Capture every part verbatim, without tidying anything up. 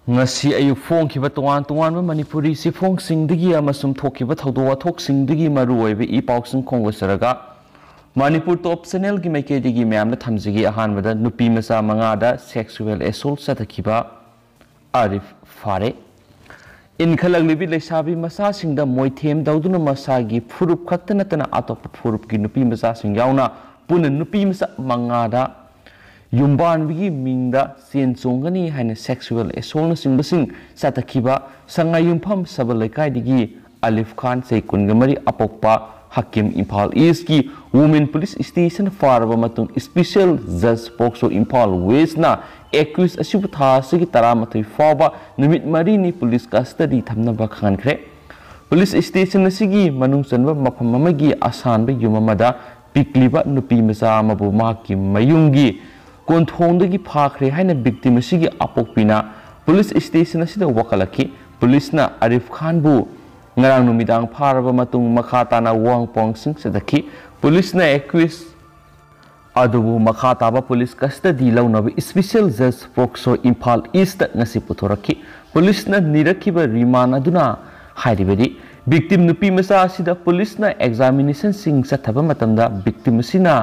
ꯉꯁꯤ ꯑꯌꯨꯛ ꯐꯣꯡꯈꯤꯕ ꯇꯣꯉꯥꯟ ꯇꯣꯉꯥꯟꯕ ꯃꯅꯤꯄꯨꯔꯤ ꯆꯦꯐꯣꯡꯁꯤꯡꯗꯒꯤ ꯑꯃꯁꯨꯡ ꯊꯣꯛꯈꯤꯕ ꯊꯧꯗꯣꯛ ꯋꯥꯊꯣꯛꯁꯤꯡꯗꯒꯤ ꯃꯔꯨꯑꯣꯏꯕ ꯏ ꯄꯥꯎꯁꯤꯡ ꯈꯣꯝꯒꯠꯆꯔꯒ, ꯃꯅꯤꯄꯨꯔ ꯇꯣꯞ ꯆꯦꯅꯦꯜꯒꯤ ꯃꯥꯏꯀꯩꯗꯒꯤ ꯃꯌꯥꯝꯗ ꯊꯝꯖꯒꯦ꯫ ꯑꯍꯥꯟꯕꯗ, ꯅꯨꯄꯤ ꯃꯆꯥ ꯃꯉꯥꯗ sexual assault ꯆꯠꯊꯈꯤꯕ ꯑꯥꯔꯤꯐ ꯐꯥꯔꯦ꯫ ꯏꯟꯈꯠꯂꯛꯂꯤꯕꯤ ꯂꯩꯁꯥꯕꯤ ꯃꯆꯥꯁꯤꯡꯗ ꯃꯣꯏꯊꯦꯝ ꯇꯧꯗꯨꯅ ꯃꯁꯥꯒꯤ ꯐꯨꯔꯨꯞ ꯈꯛꯇ ꯅꯠꯇꯅ ꯑꯇꯣꯞꯄ ꯐꯨꯔꯨꯞꯀꯤ ꯅꯨꯄꯤ ꯃꯆꯥꯁꯤꯡ ꯌꯥꯎꯅ ꯄꯨꯟꯅ ꯅꯨꯄꯤ ꯃꯆꯥ ꯃꯉꯥꯗ ꯌꯨꯝꯕꯥꯟꯕꯒꯤ ꯃꯤꯡꯗ ꯆꯦꯟ ꯆꯣꯡꯒꯅꯤ ꯍꯥꯏꯅ sexual assaultꯅꯆꯤꯡꯕꯁꯤꯡ ꯆꯠꯊꯈꯤꯕ ꯁꯉꯥꯏꯌꯨꯝꯐꯝ ꯁꯕꯜ ꯂꯩꯀꯥꯏꯗꯒꯤ ꯑꯂꯤꯐ ꯈꯥꯟ, ꯆꯍꯤ ꯀꯨꯟꯒ ꯃꯔꯤ, ꯑꯄꯣꯛꯄ ꯍꯀꯤꯝ, ꯏꯝꯐꯥꯜ ꯏꯁꯀꯤ ꯋꯨꯃꯦꯟ ꯄꯨꯂꯤꯁ ꯁ꯭ꯇꯦꯁꯟ ꯐꯥꯔꯕ ꯃꯇꯨꯡ, ꯁ꯭ꯄꯤꯁꯦꯜ ꯖꯖ ꯄꯣꯛꯁꯣ ꯏꯝꯐꯥꯜ ꯋꯦꯁꯅ ꯑꯦꯀ꯭ꯌꯨꯁ ꯑꯁꯤꯕꯨ ꯊꯥ ꯑꯁꯤꯒꯤ ꯇꯔꯥꯃꯥꯊꯣꯏ ꯐꯥꯎꯕ ꯅꯨꯃꯤꯠ ꯃꯔꯤꯅꯤ ꯄꯨꯂꯤꯁ ꯀꯁꯇꯗꯤ ꯊꯝꯅꯕ ꯈꯪꯍꯟꯈ꯭ꯔꯦ꯫ ꯄꯨꯂꯤꯁ ꯁ꯭ꯇꯦꯁꯟ ꯑꯁꯤꯒꯤ ꯃꯅꯨꯡ ꯆꯟꯕ ꯃꯐꯝ ꯑꯃꯒꯤ ꯑꯁꯥꯟꯕ ꯌꯨꯝ ꯑꯃꯗ ꯄꯤꯛꯂꯤꯕ ꯅꯨꯄꯤ ꯃꯆꯥ ꯑꯃꯕꯨ ꯃꯍꯥꯛꯀꯤ ꯃꯌꯨꯝꯒꯤ ꯀꯣꯟꯊꯣꯡꯗꯒꯤ ꯐꯥꯈ꯭ꯔꯦ ꯍꯥꯏꯅ ꯚꯤꯛꯇꯤꯝ ꯑꯁꯤꯒꯤ ꯑꯄꯣꯛꯄꯤꯅ ꯄꯨꯂꯤꯁ ꯁ꯭ꯇꯦꯁꯟ ꯑꯁꯤꯗ ꯋꯥꯀꯠꯂꯛꯈꯤ꯫ ꯄꯨꯂꯤꯁꯅ ꯑꯔꯤꯐ ꯈꯥꯟꯕꯨ ꯉꯔꯥꯡ ꯅꯨꯃꯤꯗꯥꯡ ꯐꯥꯔꯕ ꯃꯇꯨꯡ ꯃꯈꯥ ꯇꯥꯅ ꯋꯥꯍꯪ ꯄꯥꯎꯍꯪꯁꯤꯡ ꯆꯠꯊꯈꯤ꯫ ꯄꯨꯂꯤꯁꯅ ꯑꯦꯀ꯭ꯌꯨꯁ ꯑꯗꯨꯕꯨ ꯃꯈꯥ ꯇꯥꯕ ꯄꯨꯂꯤꯁ ꯀꯁꯇꯗꯤ ꯂꯧꯅꯕ ꯁ꯭ꯄꯤꯁꯦꯜ ꯖꯖ ꯄꯣꯛꯁꯣ ꯏꯝꯐꯥꯜ ꯏꯁꯇ ꯉꯁꯤ ꯄꯨꯊꯣꯔꯛꯈꯤ꯫ ꯄꯨꯂꯤꯁꯅ ꯅꯤꯔꯛꯈꯤꯕ ꯔꯤꯃꯥꯟ ꯑꯗꯨꯅ ꯍꯥꯏꯔꯤꯕꯗꯤ, ꯚꯤꯛꯇꯤꯝ ꯅꯨꯄꯤ ꯃꯆꯥ ꯑꯁꯤꯗ ꯄꯨꯂꯤꯁꯅ ꯑꯦꯛꯖꯥꯃꯤꯅꯦꯁꯟꯁꯤꯡ ꯆꯠꯊꯕ ꯃꯇꯝꯗ ꯚꯤꯛꯇꯤꯝ ꯑꯁꯤꯅ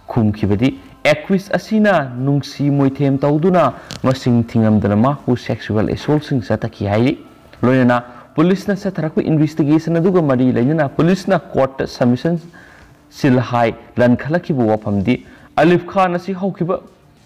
ꯈꯨꯝꯈꯤꯕꯗꯤ, ꯑꯦꯀ꯭ꯌꯨꯁ ꯑꯁꯤꯅ ꯅꯨꯡꯁꯤ ꯃꯣꯏꯊꯦꯝ ꯇꯧꯗꯨꯅ ꯃꯁꯤꯡ ꯊꯤꯉꯝꯗꯅ ꯃꯍꯥꯛꯄꯨ ꯁꯦꯛꯁꯨꯋꯦꯜ ꯑꯦꯁꯣꯜꯁꯤꯡ ꯆꯠꯊꯈꯤ ꯍꯥꯏꯔꯤ꯫ ꯂꯣꯏꯅꯅ ꯄꯨꯂꯤꯁꯅ ꯆꯠꯊꯔꯛꯄ ꯏꯟꯚꯦꯁꯇꯤꯒꯦꯁꯟ ꯑꯗꯨꯒ ꯃꯔꯤ ꯂꯩꯅꯅ ꯄꯨꯂꯤꯁꯅ ꯀꯣꯔꯠꯇ ꯁꯕꯃꯤꯁꯟ ꯁꯤꯜ ꯍꯥꯏ ꯂꯟꯈꯠꯂꯛꯈꯤꯕ ꯋꯥꯐꯝꯗꯤ, ꯑꯂꯤꯐ ꯈꯥꯟ ꯑꯁꯤ ꯍꯧꯈꯤꯕ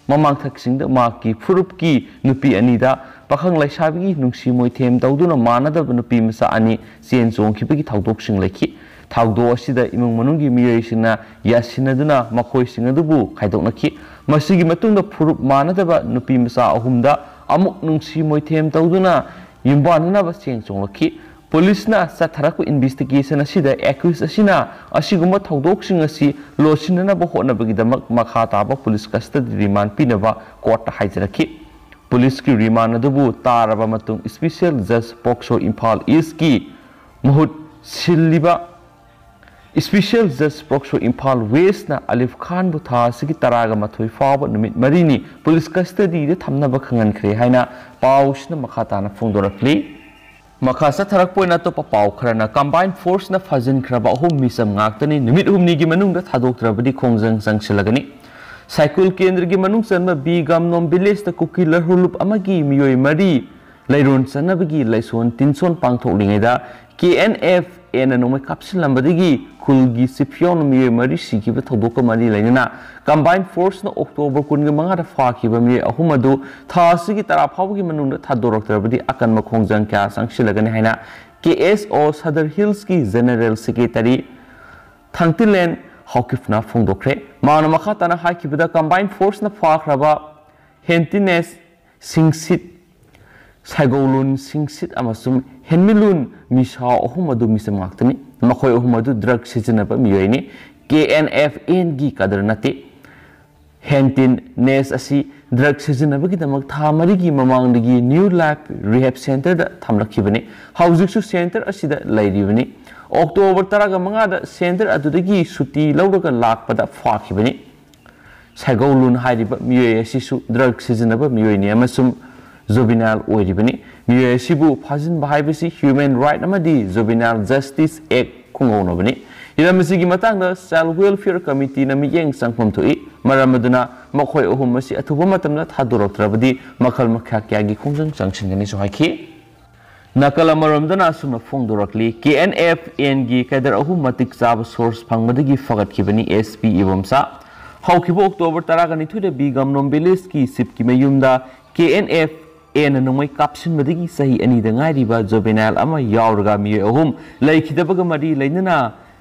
ꯃꯃꯥꯡꯊꯛꯁꯤꯡꯗ ꯃꯍꯥꯛꯀꯤ ꯐꯨꯔꯨꯞꯀꯤ ꯅꯨꯄꯤ ꯑꯅꯤꯗ ꯄꯥꯈꯪ ꯂꯩꯁꯥꯕꯤꯒꯤ ꯅꯨꯡꯁꯤ ꯃꯣꯏꯊꯦꯝ ꯇꯧꯗꯨꯅ ꯃꯥꯟꯅꯗꯕ ꯅꯨꯄꯤ ꯃꯆꯥ ꯑꯅꯤ ꯆꯦꯟ ꯆꯣꯡꯈꯤꯕꯒꯤ ꯊꯧꯗꯣꯛꯁꯤꯡ ꯂꯩꯈꯤ꯫ ꯊꯧꯗꯣꯛ ꯑꯁꯤꯗ ꯏꯃꯨꯡ ꯃꯅꯨꯡꯒꯤ ꯃꯤꯑꯣꯏꯁꯤꯡꯅ ꯌꯥꯁꯤꯟꯅꯗꯨꯅ ꯃꯈꯣꯏꯁꯤꯡ ꯑꯗꯨꯕꯨ ꯈꯥꯏꯗꯣꯛꯅꯈꯤ꯫ ꯃꯁꯤꯒꯤ ꯃꯇꯨꯡꯗ ꯐꯨꯔꯨꯞ ꯃꯥꯟꯅꯗꯕ ꯅꯨꯄꯤ ꯃꯆꯥ ꯑꯍꯨꯝꯗ ꯑꯃꯨꯛ ꯅꯨꯡꯁꯤ ꯃꯣꯏꯊꯦꯝ ꯇꯧꯗꯨꯅ ꯌꯨꯝꯕꯥꯟꯅꯅꯕ ꯆꯦꯟ ꯆꯣꯡꯂꯛꯈꯤ꯫ ꯄꯨꯂꯤꯁꯅ ꯆꯠꯊꯔꯛꯄ ꯏꯟꯚꯦꯁꯇꯤꯒꯦꯁꯟ ꯑꯁꯤꯗ ꯑꯦꯀ꯭ꯌꯨꯁ ꯑꯁꯤꯅ ꯑꯁꯤꯒꯨꯝꯕ ꯊꯧꯗꯣꯛꯁꯤꯡ ꯑꯁꯤ ꯂꯣꯠꯁꯤꯟꯅꯅꯕ ꯍꯣꯠꯅꯕꯒꯤꯗꯃꯛ ꯃꯈꯥ ꯇꯥꯕ ꯄꯨꯂꯤꯁ ꯀꯁꯇꯗꯤ ꯔꯤꯃꯥꯟ ꯄꯤꯅꯕ ꯀꯣꯔꯠꯇ ꯍꯥꯏꯖꯔꯛꯈꯤ꯫ ꯄꯨꯂꯤꯁꯀꯤ ꯔꯤꯃꯥꯟ ꯑꯗꯨꯕꯨ ꯇꯥꯔꯕ ꯃꯇꯨꯡ, ꯁ꯭ꯄꯤꯁꯦꯜ ꯖꯖ ꯄꯣꯛꯁꯣ ꯏꯝꯐꯥꯜ ꯏꯁꯀꯤ ꯃꯍꯨꯠ ꯁꯤꯜꯂꯤꯕ Special Judge ꯄꯣꯛꯁꯣ ꯏꯝꯐꯥꯜ ꯋꯦꯁꯅ ꯑꯂꯤꯐ ꯈꯥꯟꯕꯨ ꯊꯥ ꯑꯁꯤꯒꯤ ꯇꯔꯥꯒ ꯃꯥꯊꯣꯏ ꯐꯥꯎꯕ ꯅꯨꯃꯤꯠ ꯃꯔꯤꯅꯤ ꯄꯨꯂꯤꯁ ꯀꯁꯇꯗꯤꯗ ꯊꯝꯅꯕ ꯈꯪꯍꯟꯈ꯭ꯔꯦ ꯍꯥꯏꯅ ꯄꯥꯎꯁꯤꯅ ꯃꯈꯥ ꯇꯥꯅ ꯐꯣꯡꯗꯣꯔꯛꯂꯤ꯫ ꯃꯈꯥ ꯆꯠꯊꯔꯛꯄ ꯑꯣꯏꯅ ꯑꯇꯣꯞꯄ ꯄꯥꯎ ꯈꯔꯅ, ꯀꯝꯕꯥꯏꯟ ꯐꯣꯔꯁꯅ ꯐꯥꯖꯤꯟꯈ꯭ꯔꯕ ꯑꯍꯨꯝ ꯃꯤꯆꯝ ꯉꯥꯛꯇꯅꯤ, ꯅꯨꯃꯤꯠ ꯍꯨꯝꯅꯤꯒꯤ ꯃꯅꯨꯡꯗ ꯊꯥꯗꯣꯛꯇ꯭ꯔꯕꯗꯤ ꯈꯣꯡꯖꯪ ꯆꯪꯁꯤꯜꯂꯒꯅꯤ꯫ ꯁꯥꯏꯀꯨꯜ ꯀꯦꯟꯗ꯭ꯔꯒꯤ ꯃꯅꯨꯡ ꯆꯟꯕ ꯕꯤ ꯒꯝꯅꯣꯝ ꯚꯤꯂꯦꯖꯇ ꯀꯨꯀꯤ ꯂꯔꯍꯨꯂꯨꯞ ꯑꯃꯒꯤ ꯃꯤꯑꯣꯏ ꯃꯔꯤ ꯂꯩꯔꯣꯟ ꯆꯟꯅꯕꯒꯤ ꯂꯥꯏꯁꯣꯟ ꯇꯤꯟꯁꯣꯟ ꯄꯥꯡꯊꯣꯛꯂꯤꯉꯩꯗ ꯀꯦ ꯑꯦꯟ ꯑꯦꯐ ꯑꯦꯅ ꯅꯣꯡꯃꯩ ꯀꯥꯞꯁꯤꯜꯂꯝꯕꯗꯒꯤ ꯈꯨꯜꯒꯤ ꯆꯤꯐꯤꯌꯥꯎꯅ ꯃꯤꯑꯣꯏ ꯃꯔꯤ ꯁꯤꯈꯤꯕ ꯊꯧꯗꯣꯛꯀ ꯃꯔꯤ ꯂꯩꯅꯅ ꯀꯝꯕꯥꯏꯟ ꯐꯣꯔꯁꯅ ꯑꯣꯛꯇꯣꯕꯔ ꯀꯨꯟꯒ ꯃꯉꯥꯗ ꯐꯥꯈꯤꯕ ꯃꯤꯑꯣꯏ ꯑꯍꯨꯝ ꯑꯗꯨ ꯊꯥ ꯑꯁꯤꯒꯤ ꯇꯔꯥ ꯐꯥꯎꯕꯒꯤ ꯃꯅꯨꯡꯗ ꯊꯥꯗꯣꯔꯛꯇ꯭ꯔꯕꯗꯤ ꯑꯀꯟꯕ ꯈꯣꯡꯖꯪ ꯀꯌꯥ ꯆꯪꯁꯤꯜꯂꯒꯅꯤ ꯍꯥꯏꯅ ꯀꯦ ꯑꯦꯁ ꯑꯣ ꯁꯗꯔ ꯍꯤꯜꯁꯀꯤ ꯖꯦꯅꯔꯦꯜ ꯁꯦꯀ꯭ꯔꯦꯇꯔꯤ ꯊꯥꯡꯇꯤꯂꯦꯟ ꯍꯥꯎꯀꯤꯐꯅ ꯐꯣꯡꯗꯣꯛꯈ꯭ꯔꯦ꯫ ꯃꯍꯥꯛꯅ ꯃꯈꯥ ꯇꯥꯅ ꯍꯥꯏꯈꯤꯕꯗ, ꯀꯝꯕꯥꯏꯟ ꯐꯣꯔꯁꯅ ꯐꯥꯈ꯭ꯔꯕ ꯍꯦꯟꯇꯤꯅꯦꯁ ꯁꯤꯡꯁꯤꯠ, ꯁꯥꯏꯒꯧꯂꯨꯟ ꯁꯤꯡꯁꯤꯠ ꯑꯃꯁꯨꯡ ꯍꯦꯟꯃꯤꯂꯨꯟ ꯃꯤꯁꯥꯎ ꯑꯍꯨꯝ ꯑꯗꯨ ꯃꯤꯆꯝ ꯉꯥꯛꯇꯅꯤ꯫ ꯃꯈꯣꯏ ꯑꯍꯨꯝ ꯑꯗꯨ ꯗ꯭ꯔꯒ ꯁꯤꯖꯤꯟꯅꯕ ꯃꯤꯑꯣꯏꯅꯤ꯫ ꯀꯦ ꯑꯦꯟ ꯑꯦꯐ ꯑꯦꯟꯒꯤ ꯀꯗꯔ ꯅꯠꯇꯦ꯫ ꯍꯦꯟꯇꯤꯟ ꯅꯦꯁ ꯑꯁꯤ ꯗ꯭ꯔꯒ ꯁꯤꯖꯤꯟꯅꯕꯒꯤꯗꯃꯛ ꯊꯥ ꯃꯔꯤꯒꯤ ꯃꯃꯥꯡꯗꯒꯤ ꯅ꯭ꯌꯨ ꯂꯥꯏꯐ ꯔꯤꯍꯦꯕ ꯁꯦꯟꯇꯔꯗ ꯊꯝꯂꯛꯈꯤꯕꯅꯤ꯫ ꯍꯧꯖꯤꯛꯁꯨ ꯁꯦꯟꯇꯔ ꯑꯁꯤꯗ ꯂꯩꯔꯤꯕꯅꯤ꯫ ꯑꯣꯛꯇꯣꯕꯔ ꯇꯔꯥꯒ ꯃꯉꯥꯗ ꯁꯦꯟꯇꯔ ꯑꯗꯨꯗꯒꯤ ꯁꯨꯇꯤ ꯂꯧꯔꯒ ꯂꯥꯛꯄꯗ ꯐꯥꯈꯤꯕꯅꯤ꯫ ꯁꯥꯏꯒꯧꯂꯨꯟ ꯍꯥꯏꯔꯤꯕ ꯃꯤꯑꯣꯏ ꯑꯁꯤꯁꯨ ꯗ꯭ꯔꯒ ꯁꯤꯖꯤꯟꯅꯕ ꯃꯤꯑꯣꯏꯅꯤ ꯑꯃꯁꯨꯡ ꯖꯨꯕꯤꯅꯥꯏꯜ ꯑꯣꯏꯔꯤꯕꯅꯤ꯫ ꯃꯤꯑꯣꯏ ꯑꯁꯤꯕꯨ ꯐꯥꯖꯤꯟꯕ ꯍꯥꯏꯕꯁꯤ ꯍ꯭ꯌꯨꯃꯦꯟ ꯔꯥꯏꯠ ꯑꯃꯗꯤ ꯖꯨꯕꯤꯅꯥꯏꯜ ꯖꯁꯇꯤꯁ ꯑꯦꯛ ꯈꯣꯡꯒꯧꯅꯕꯅꯤ꯫ ꯍꯤꯔꯝ ꯑꯁꯤꯒꯤ ꯃꯇꯥꯡꯗ ꯆꯥꯏꯜ ꯋꯦꯜꯐꯤꯌꯔ ꯀꯃꯤꯇꯤꯅ ꯃꯤꯠꯌꯦꯡ ꯆꯪꯐꯝ ꯊꯣꯛꯏ꯫ ꯃꯔꯝ ꯑꯗꯨꯅ ꯃꯈꯣꯏ ꯑꯍꯨꯝ ꯑꯁꯤ ꯑꯊꯨꯕ ꯃꯇꯝꯗ ꯊꯥꯗꯣꯔꯛꯇ꯭ꯔꯕꯗꯤ ꯃꯈꯜ ꯃꯈꯥ ꯀꯌꯥꯒꯤ ꯈꯣꯡꯖꯪ ꯆꯪꯁꯤꯟꯒꯅꯤꯁꯨ ꯍꯥꯏꯈꯤ꯫ ꯅꯥꯀꯜ ꯑꯃꯔꯣꯝꯗꯅ ꯑꯁꯨꯝꯅ ꯐꯣꯡꯗꯣꯔꯛꯂꯤ, ꯀꯦ ꯑꯦꯟ ꯑꯦꯐ ꯑꯦꯟꯒꯤ ꯀꯦꯗꯔ ꯑꯍꯨꯝ ꯃꯇꯤꯛ ꯆꯥꯕ ꯁꯣꯔꯁ ꯐꯪꯕꯗꯒꯤ ꯐꯒꯠꯈꯤꯕꯅꯤ ꯑꯦꯁ ꯄꯤ ꯏꯕꯣꯝꯆꯥ꯫ ꯍꯧꯈꯤꯕ ꯑꯣꯛꯇꯣꯕꯔ ꯇꯔꯥꯒ ꯅꯤꯊꯣꯏꯗ ꯕꯤ ꯒꯝꯅꯣꯝ ꯚꯤꯂꯦꯖꯀꯤ ꯆꯤꯞꯀꯤ ꯃꯌꯨꯝꯗ ꯀꯦ ꯑꯦꯟ ꯑꯦꯐ ꯑꯦꯅ ꯅꯣꯡꯃꯩ ꯀꯥꯞꯁꯤꯟꯕꯗꯒꯤ ꯆꯍꯤ ꯑꯅꯤꯗ ꯉꯥꯏꯔꯤꯕ ꯖꯨꯕꯦꯅꯥꯏꯜ ꯑꯃ ꯌꯥꯎꯔꯒ ꯃꯤꯑꯣꯏ ꯑꯍꯨꯝ ꯂꯩꯈꯤꯗꯕꯒ ꯃꯔꯤ ꯂꯩꯅꯅ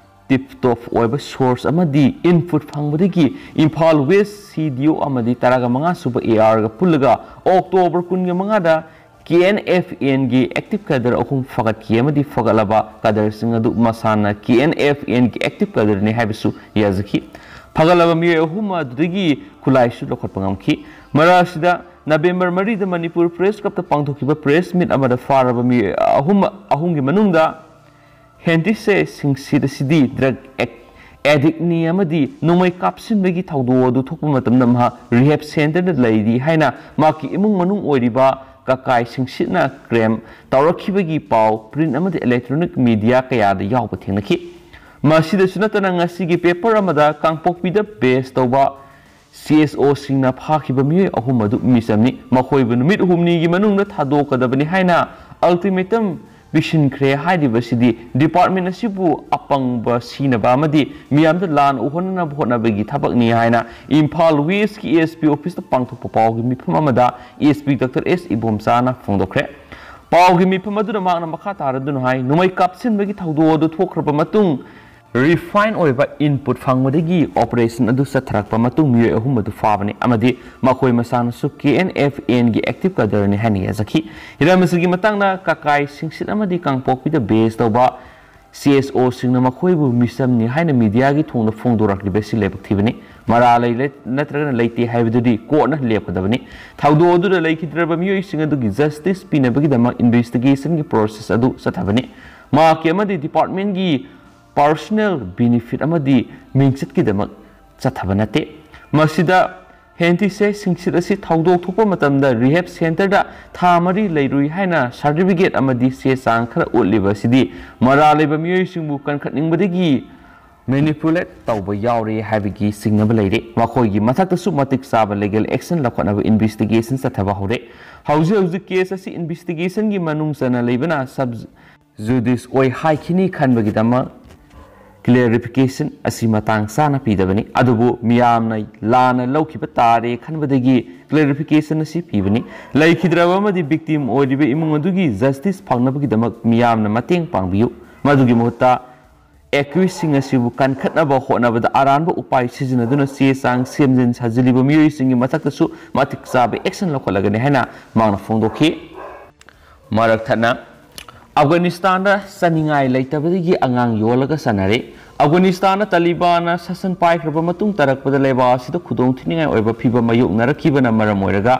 ꯇꯤꯞ ꯇꯣꯞ ꯑꯣꯏꯕ ꯁꯣꯔꯁ ꯑꯃꯗꯤ ꯏꯟꯄꯨꯠ ꯐꯪꯕꯗꯒꯤ ꯏꯝꯐꯥꯜ ꯋꯦꯁ ꯁꯤ ꯗꯤ ꯑꯣ ꯑꯃꯗꯤ ꯇꯔꯥꯒ ꯃꯉꯥ ꯁꯨꯕ ꯑꯦ ꯑꯥꯔꯒ ꯄꯨꯜꯂꯒ ꯑꯣꯛꯇꯣꯕꯔ ꯀꯨꯟꯒ ꯃꯉꯥꯗ ꯀꯦ ꯑꯦꯟ ꯑꯦꯐ ꯑꯦꯟꯒꯤ ꯑꯦꯛꯇꯤꯚ ꯀꯦꯗꯔ ꯑꯍꯨꯝ ꯐꯒꯠꯈꯤ ꯑꯃꯗꯤ ꯐꯒꯠꯂꯕ ꯀꯦꯗꯔꯁꯤꯡ ꯑꯗꯨ ꯃꯁꯥꯅ ꯀꯦ ꯑꯦꯟ ꯑꯦꯐ ꯑꯦꯟꯒꯤ ꯑꯦꯛꯇꯤꯚ ꯀꯦꯗꯔꯅꯤ ꯍꯥꯏꯕꯁꯨ ꯌꯥꯖꯈꯤ꯫ ꯐꯒꯠꯂꯕ ꯃꯤꯑꯣꯏ ꯑꯍꯨꯝ ꯑꯗꯨꯗꯒꯤ ꯈꯨꯠꯂꯥꯏꯁꯨ ꯂꯧꯈꯠꯄ ꯉꯝꯈꯤ꯫ ꯃꯔꯛ ꯑꯁꯤꯗ ꯅꯕꯦꯝꯕꯔ ꯃꯔꯤꯗ ꯃꯅꯤꯄꯨꯔ ꯄ꯭ꯔꯦꯁ ꯀ꯭ꯂꯕꯇ ꯄꯥꯡꯊꯣꯛꯈꯤꯕ ꯄ꯭ꯔꯦꯁ ꯃꯤꯠ ꯑꯃꯗ ꯐꯥꯔꯕ ꯃꯤꯑꯣꯏ ꯑꯍꯨꯝ, ꯑꯍꯨꯝꯒꯤ ꯃꯅꯨꯡꯗ ꯍꯦꯟꯇꯤꯁꯦ ꯁꯤꯡꯁꯤꯠ ꯑꯁꯤꯗꯤ ꯗ꯭ꯔꯒ ꯑꯦꯗꯤꯛꯅꯤ ꯑꯃꯗꯤ ꯅꯣꯡꯃꯩ ꯀꯥꯞꯁꯤꯟꯕꯒꯤ ꯊꯧꯗꯣꯛ ꯑꯗꯨ ꯊꯣꯛꯄ ꯃꯇꯝꯗ ꯃꯍꯥꯛ ꯔꯤꯍꯦꯞ ꯁꯦꯟꯇꯔꯗ ꯂꯩꯔꯤ ꯍꯥꯏꯅ ꯃꯍꯥꯛꯀꯤ ꯏꯃꯨꯡ ꯃꯅꯨꯡ ꯑꯣꯏꯔꯤꯕ ꯀꯀꯥꯏ ꯁꯤꯡꯁꯤꯠꯅ ꯀ꯭ꯔꯦꯝ ꯇꯧꯔꯛꯈꯤꯕꯒꯤ ꯄꯥꯎ ꯄ꯭ꯔꯤꯟ ꯑꯃꯗꯤ ꯏꯂꯦꯛꯇ꯭ꯔꯣꯅꯤꯛ ꯃꯤꯗꯤꯌꯥ ꯀꯌꯥꯗ ꯌꯥꯎꯕ ꯊꯦꯡꯅꯈꯤ꯫ ꯃꯁꯤꯗꯁꯨ ꯅꯠꯇꯅ ꯉꯁꯤꯒꯤ ꯄꯦꯄꯔ ꯑꯃꯗ ꯀꯥꯡꯄꯣꯛꯄꯤꯗ ꯕꯦꯁ ꯇꯧꯕ ꯁꯤ ꯑꯦꯁ ꯑꯣꯁꯤꯡꯅ ꯐꯥꯈꯤꯕ ꯃꯤꯑꯣꯏ ꯑꯍꯨꯝ ꯑꯗꯨ ꯃꯤꯆꯝꯅꯤ꯫ ꯃꯈꯣꯏꯕꯨ ꯅꯨꯃꯤꯠ ꯍꯨꯝꯅꯤꯒꯤ ꯃꯅꯨꯡꯗ ꯊꯥꯗꯣꯛꯀꯗꯕꯅꯤ ꯍꯥꯏꯅ ꯑꯜꯇꯤꯃꯦꯇꯝ ꯄꯤꯁꯤꯟꯈ꯭ꯔꯦ꯫ ꯍꯥꯏꯔꯤꯕꯁꯤꯗꯤ ꯗꯤꯄꯥꯔꯠꯃꯦꯟ ꯑꯁꯤꯕꯨ ꯑꯄꯪꯕ ꯁꯤꯅꯕ ꯑꯃꯗꯤ ꯃꯤꯌꯥꯝꯗ ꯂꯥꯟ ꯎꯍꯟꯅꯕ ꯍꯣꯠꯅꯕꯒꯤ ꯊꯕꯛꯅꯤ ꯍꯥꯏꯅ ꯏꯝꯐꯥꯜ ꯋꯦꯁꯀꯤ ꯑꯦꯁ ꯄꯤ ꯑꯣꯐꯤꯁꯇ ꯄꯥꯡꯊꯣꯛꯄ ꯄꯥꯎꯒꯤ ꯃꯤꯐꯝ ꯑꯃꯗ ꯑꯦꯁ ꯄꯤ ꯗꯣꯛꯇꯔ ꯑꯦꯁ ꯏꯕꯣꯝꯆꯥꯅ ꯐꯣꯡꯗꯣꯛꯈ꯭ꯔꯦ꯫ ꯄꯥꯎꯒꯤ ꯃꯤꯐꯝ ꯑꯗꯨꯅ ꯃꯍꯥꯛꯅ ꯃꯈꯥ ꯇꯥꯔꯗꯨꯅ ꯍꯥꯏ, ꯅꯣꯡꯃꯩ ꯀꯥꯞꯁꯤꯟꯕꯒꯤ ꯊꯧꯗꯣꯛ ꯑꯗꯨ ꯊꯣꯛꯈ꯭ꯔꯕ ꯃꯇꯨꯡ ꯔꯤꯐꯥꯏꯟ ꯑꯣꯏꯕ ꯏꯟꯄꯨꯠ ꯐꯪꯕꯗꯒꯤ ꯑꯣꯄꯔꯦꯁꯟ ꯑꯗꯨ ꯆꯠꯊꯔꯛꯄ ꯃꯇꯨꯡ ꯃꯤꯑꯣꯏ ꯑꯍꯨꯝ ꯑꯗꯨ ꯐꯥꯕꯅꯤ ꯑꯃꯗꯤ ꯃꯈꯣꯏ ꯃꯁꯥꯅꯁꯨ ꯀꯦ ꯑꯦꯟ ꯑꯦꯐ ꯑꯦꯟꯒꯤ ꯑꯦꯛꯇꯤꯚ ꯀꯗꯔꯅꯤ ꯍꯥꯏꯅ ꯌꯥꯖꯈꯤ꯫ ꯍꯤꯔꯝ ꯑꯁꯤꯒꯤ ꯃꯇꯥꯡꯗ ꯀꯀꯥꯏ ꯁꯤꯡꯁꯤꯠ ꯑꯃꯗꯤ ꯀꯥꯡꯄꯣꯛꯄꯤꯗ ꯕꯦꯁ ꯇꯧꯕ ꯁꯤ ꯑꯦꯁ ꯑꯣꯁꯤꯡꯅ ꯃꯈꯣꯏꯕꯨ ꯃꯤꯆꯝꯅꯤ ꯍꯥꯏꯅ ꯃꯤꯗꯤꯌꯥꯒꯤ ꯊꯣꯡꯗ ꯐꯣꯡꯗꯣꯔꯛꯂꯤꯕ ꯑꯁꯤ ꯂꯥꯏꯕꯛ ꯊꯤꯕꯅꯤ꯫ ꯃꯔꯥꯜ ꯂꯩꯔꯦ ꯅꯠꯇ꯭ꯔꯒꯅ ꯂꯩꯇꯦ ꯍꯥꯏꯕꯗꯨꯗꯤ ꯀꯣꯔꯠꯅ ꯂꯦꯞꯀꯗꯕꯅꯤ꯫ ꯊꯧꯗꯣꯛ ꯑꯗꯨꯗ ꯂꯩꯈꯤꯗ꯭ꯔꯕ ꯃꯤꯑꯣꯏꯁꯤꯡ ꯑꯗꯨꯒꯤ ꯖꯁꯇꯤꯁ ꯄꯤꯅꯕꯒꯤꯗꯃꯛ ꯏꯟꯚꯦꯁꯇꯤꯒꯦꯁꯟꯒꯤ ꯄ꯭ꯔꯣꯁꯦꯁ ꯑꯗꯨ ꯆꯠꯊꯕꯅꯤ꯫ ꯃꯍꯥꯛꯀꯤ ꯑꯃꯗꯤ ꯗꯤꯄꯥꯔꯠꯃꯦꯟꯒꯤ ꯄꯥꯔꯁꯣꯅꯦꯜ ꯕꯦꯅꯤꯐꯤꯠ ꯑꯃꯗꯤ ꯃꯤꯡꯆꯠꯀꯤꯗꯃꯛ ꯆꯠꯊꯕ ꯅꯠꯇꯦ꯫ ꯃꯁꯤꯗ ꯍꯦꯟꯇꯤꯁꯦ ꯁꯤꯡꯁꯤꯠ ꯑꯁꯤ ꯊꯧꯗꯣꯛ ꯊꯣꯛꯄ ꯃꯇꯝꯗ ꯔꯤꯍꯦꯞ ꯁꯦꯟꯇꯔꯗ ꯊꯥ ꯃꯔꯤ ꯂꯩꯔꯨꯏ ꯍꯥꯏꯅ ꯁꯥꯔꯇꯤꯐꯤꯀꯦꯠ ꯑꯃꯗꯤ ꯆꯦ ꯆꯥꯡ ꯈꯔ ꯎꯠꯂꯤꯕ ꯑꯁꯤꯗꯤ ꯃꯔꯥꯜ ꯂꯩꯕ ꯃꯤꯑꯣꯏꯁꯤꯡꯕꯨ ꯀꯟꯈꯠꯅꯤꯡꯕꯗꯒꯤ ꯃꯦꯅꯤꯄꯨꯂꯦꯠ ꯇꯧꯕ ꯌꯥꯎꯔꯦ ꯍꯥꯏꯕꯒꯤ ꯆꯤꯡꯅꯕ ꯂꯩꯔꯦ꯫ ꯃꯈꯣꯏꯒꯤ ꯃꯊꯛꯇꯁꯨ ꯃꯇꯤꯛ ꯆꯥꯕ ꯂꯤꯒꯦꯜ ꯑꯦꯛꯁꯟ ꯂꯧꯈꯠꯅꯕ ꯏꯟꯚꯦꯁꯇꯤꯒꯦꯁꯟ ꯆꯠꯊꯕ ꯍꯧꯔꯦ꯫ ꯍꯧꯖꯤꯛ ꯍꯧꯖꯤꯛ ꯀꯦꯁ ꯑꯁꯤ ꯏꯟꯚꯦꯁꯇꯤꯒꯦꯁꯟꯒꯤ ꯃꯅꯨꯡ ꯆꯟꯅ ꯂꯩꯕꯅ ꯁꯕ ꯖꯨꯗꯤꯁ ꯑꯣꯏ ꯍꯥꯏꯈꯤꯅꯤ ꯈꯟꯕꯒꯤꯗꯃꯛ ꯀ꯭ꯂꯦꯔꯤꯐꯤꯀꯦꯁꯟ ꯑꯁꯤ ꯃꯇꯥꯡ ꯆꯥꯅ ꯄꯤꯗꯕꯅꯤ꯫ ꯑꯗꯨꯕꯨ ꯃꯤꯌꯥꯝꯅ ꯂꯥꯟꯅ ꯂꯧꯈꯤꯕ ꯇꯥꯔꯦ ꯈꯟꯕꯗꯒꯤ ꯀ꯭ꯂꯦꯔꯤꯐꯤꯀꯦꯁꯟ ꯑꯁꯤ ꯄꯤꯕꯅꯤ꯫ ꯂꯩꯈꯤꯗ꯭ꯔꯕ ꯑꯃꯗꯤ ꯚꯤꯛꯇꯤꯝ ꯑꯣꯏꯔꯤꯕ ꯏꯃꯨꯡ ꯑꯗꯨꯒꯤ ꯖꯁꯇꯤꯁ ꯐꯪꯅꯕꯒꯤꯗꯃꯛ ꯃꯤꯌꯥꯝꯅ ꯃꯇꯦꯡ ꯄꯥꯡꯕꯤꯌꯨ꯫ ꯃꯗꯨꯒꯤ ꯃꯍꯨꯠꯇ ꯑꯦꯀ꯭ꯌꯨꯁꯁꯤꯡ ꯑꯁꯤꯕꯨ ꯀꯟꯈꯠꯅꯕ ꯍꯣꯠꯅꯕꯗ ꯑꯔꯥꯟꯕ ꯎꯄꯥꯏ ꯁꯤꯖꯤꯟꯅꯗꯨꯅ ꯆꯦ ꯆꯥꯡ ꯁꯦꯝꯖꯤꯟ ꯁꯥꯖꯤꯜꯂꯤꯕ ꯃꯤꯑꯣꯏꯁꯤꯡꯒꯤ ꯃꯊꯛꯇꯁꯨ ꯃꯇꯤꯛ ꯆꯥꯕ ꯑꯦꯛꯁꯟ ꯂꯧꯈꯠꯂꯒꯅꯤ ꯍꯥꯏꯅ ꯃꯍꯥꯛꯅ ꯐꯣꯡꯗꯣꯛꯈꯤ꯫ ꯃꯔꯛ ꯊꯠꯅ ꯑꯐꯒꯥꯅꯤꯁꯇꯥꯟꯗ ꯆꯥꯅꯤꯡꯉꯥꯏ ꯂꯩꯇꯕꯗꯒꯤ ꯑꯉꯥꯡ ꯌꯣꯜꯂꯒ ꯆꯥꯅꯔꯦ꯫ ꯑꯐꯒꯥꯅꯤꯁꯇꯥꯟꯗ ꯇꯥꯂꯤꯕꯥꯟꯅ ꯁꯥꯁꯟ ꯄꯥꯏꯈ꯭ꯔꯕ ꯃꯇꯨꯡ ꯇꯥꯔꯛꯄꯗ ꯂꯩꯕꯥꯛ ꯑꯁꯤꯗ ꯈꯨꯗꯣꯡ ꯊꯤꯅꯤꯡꯉꯥꯏ ꯑꯣꯏꯕ ꯐꯤꯚꯝ ꯃꯥꯌꯣꯛꯅꯔꯛꯈꯤꯕꯅ ꯃꯔꯝ ꯑꯣꯏꯔꯒ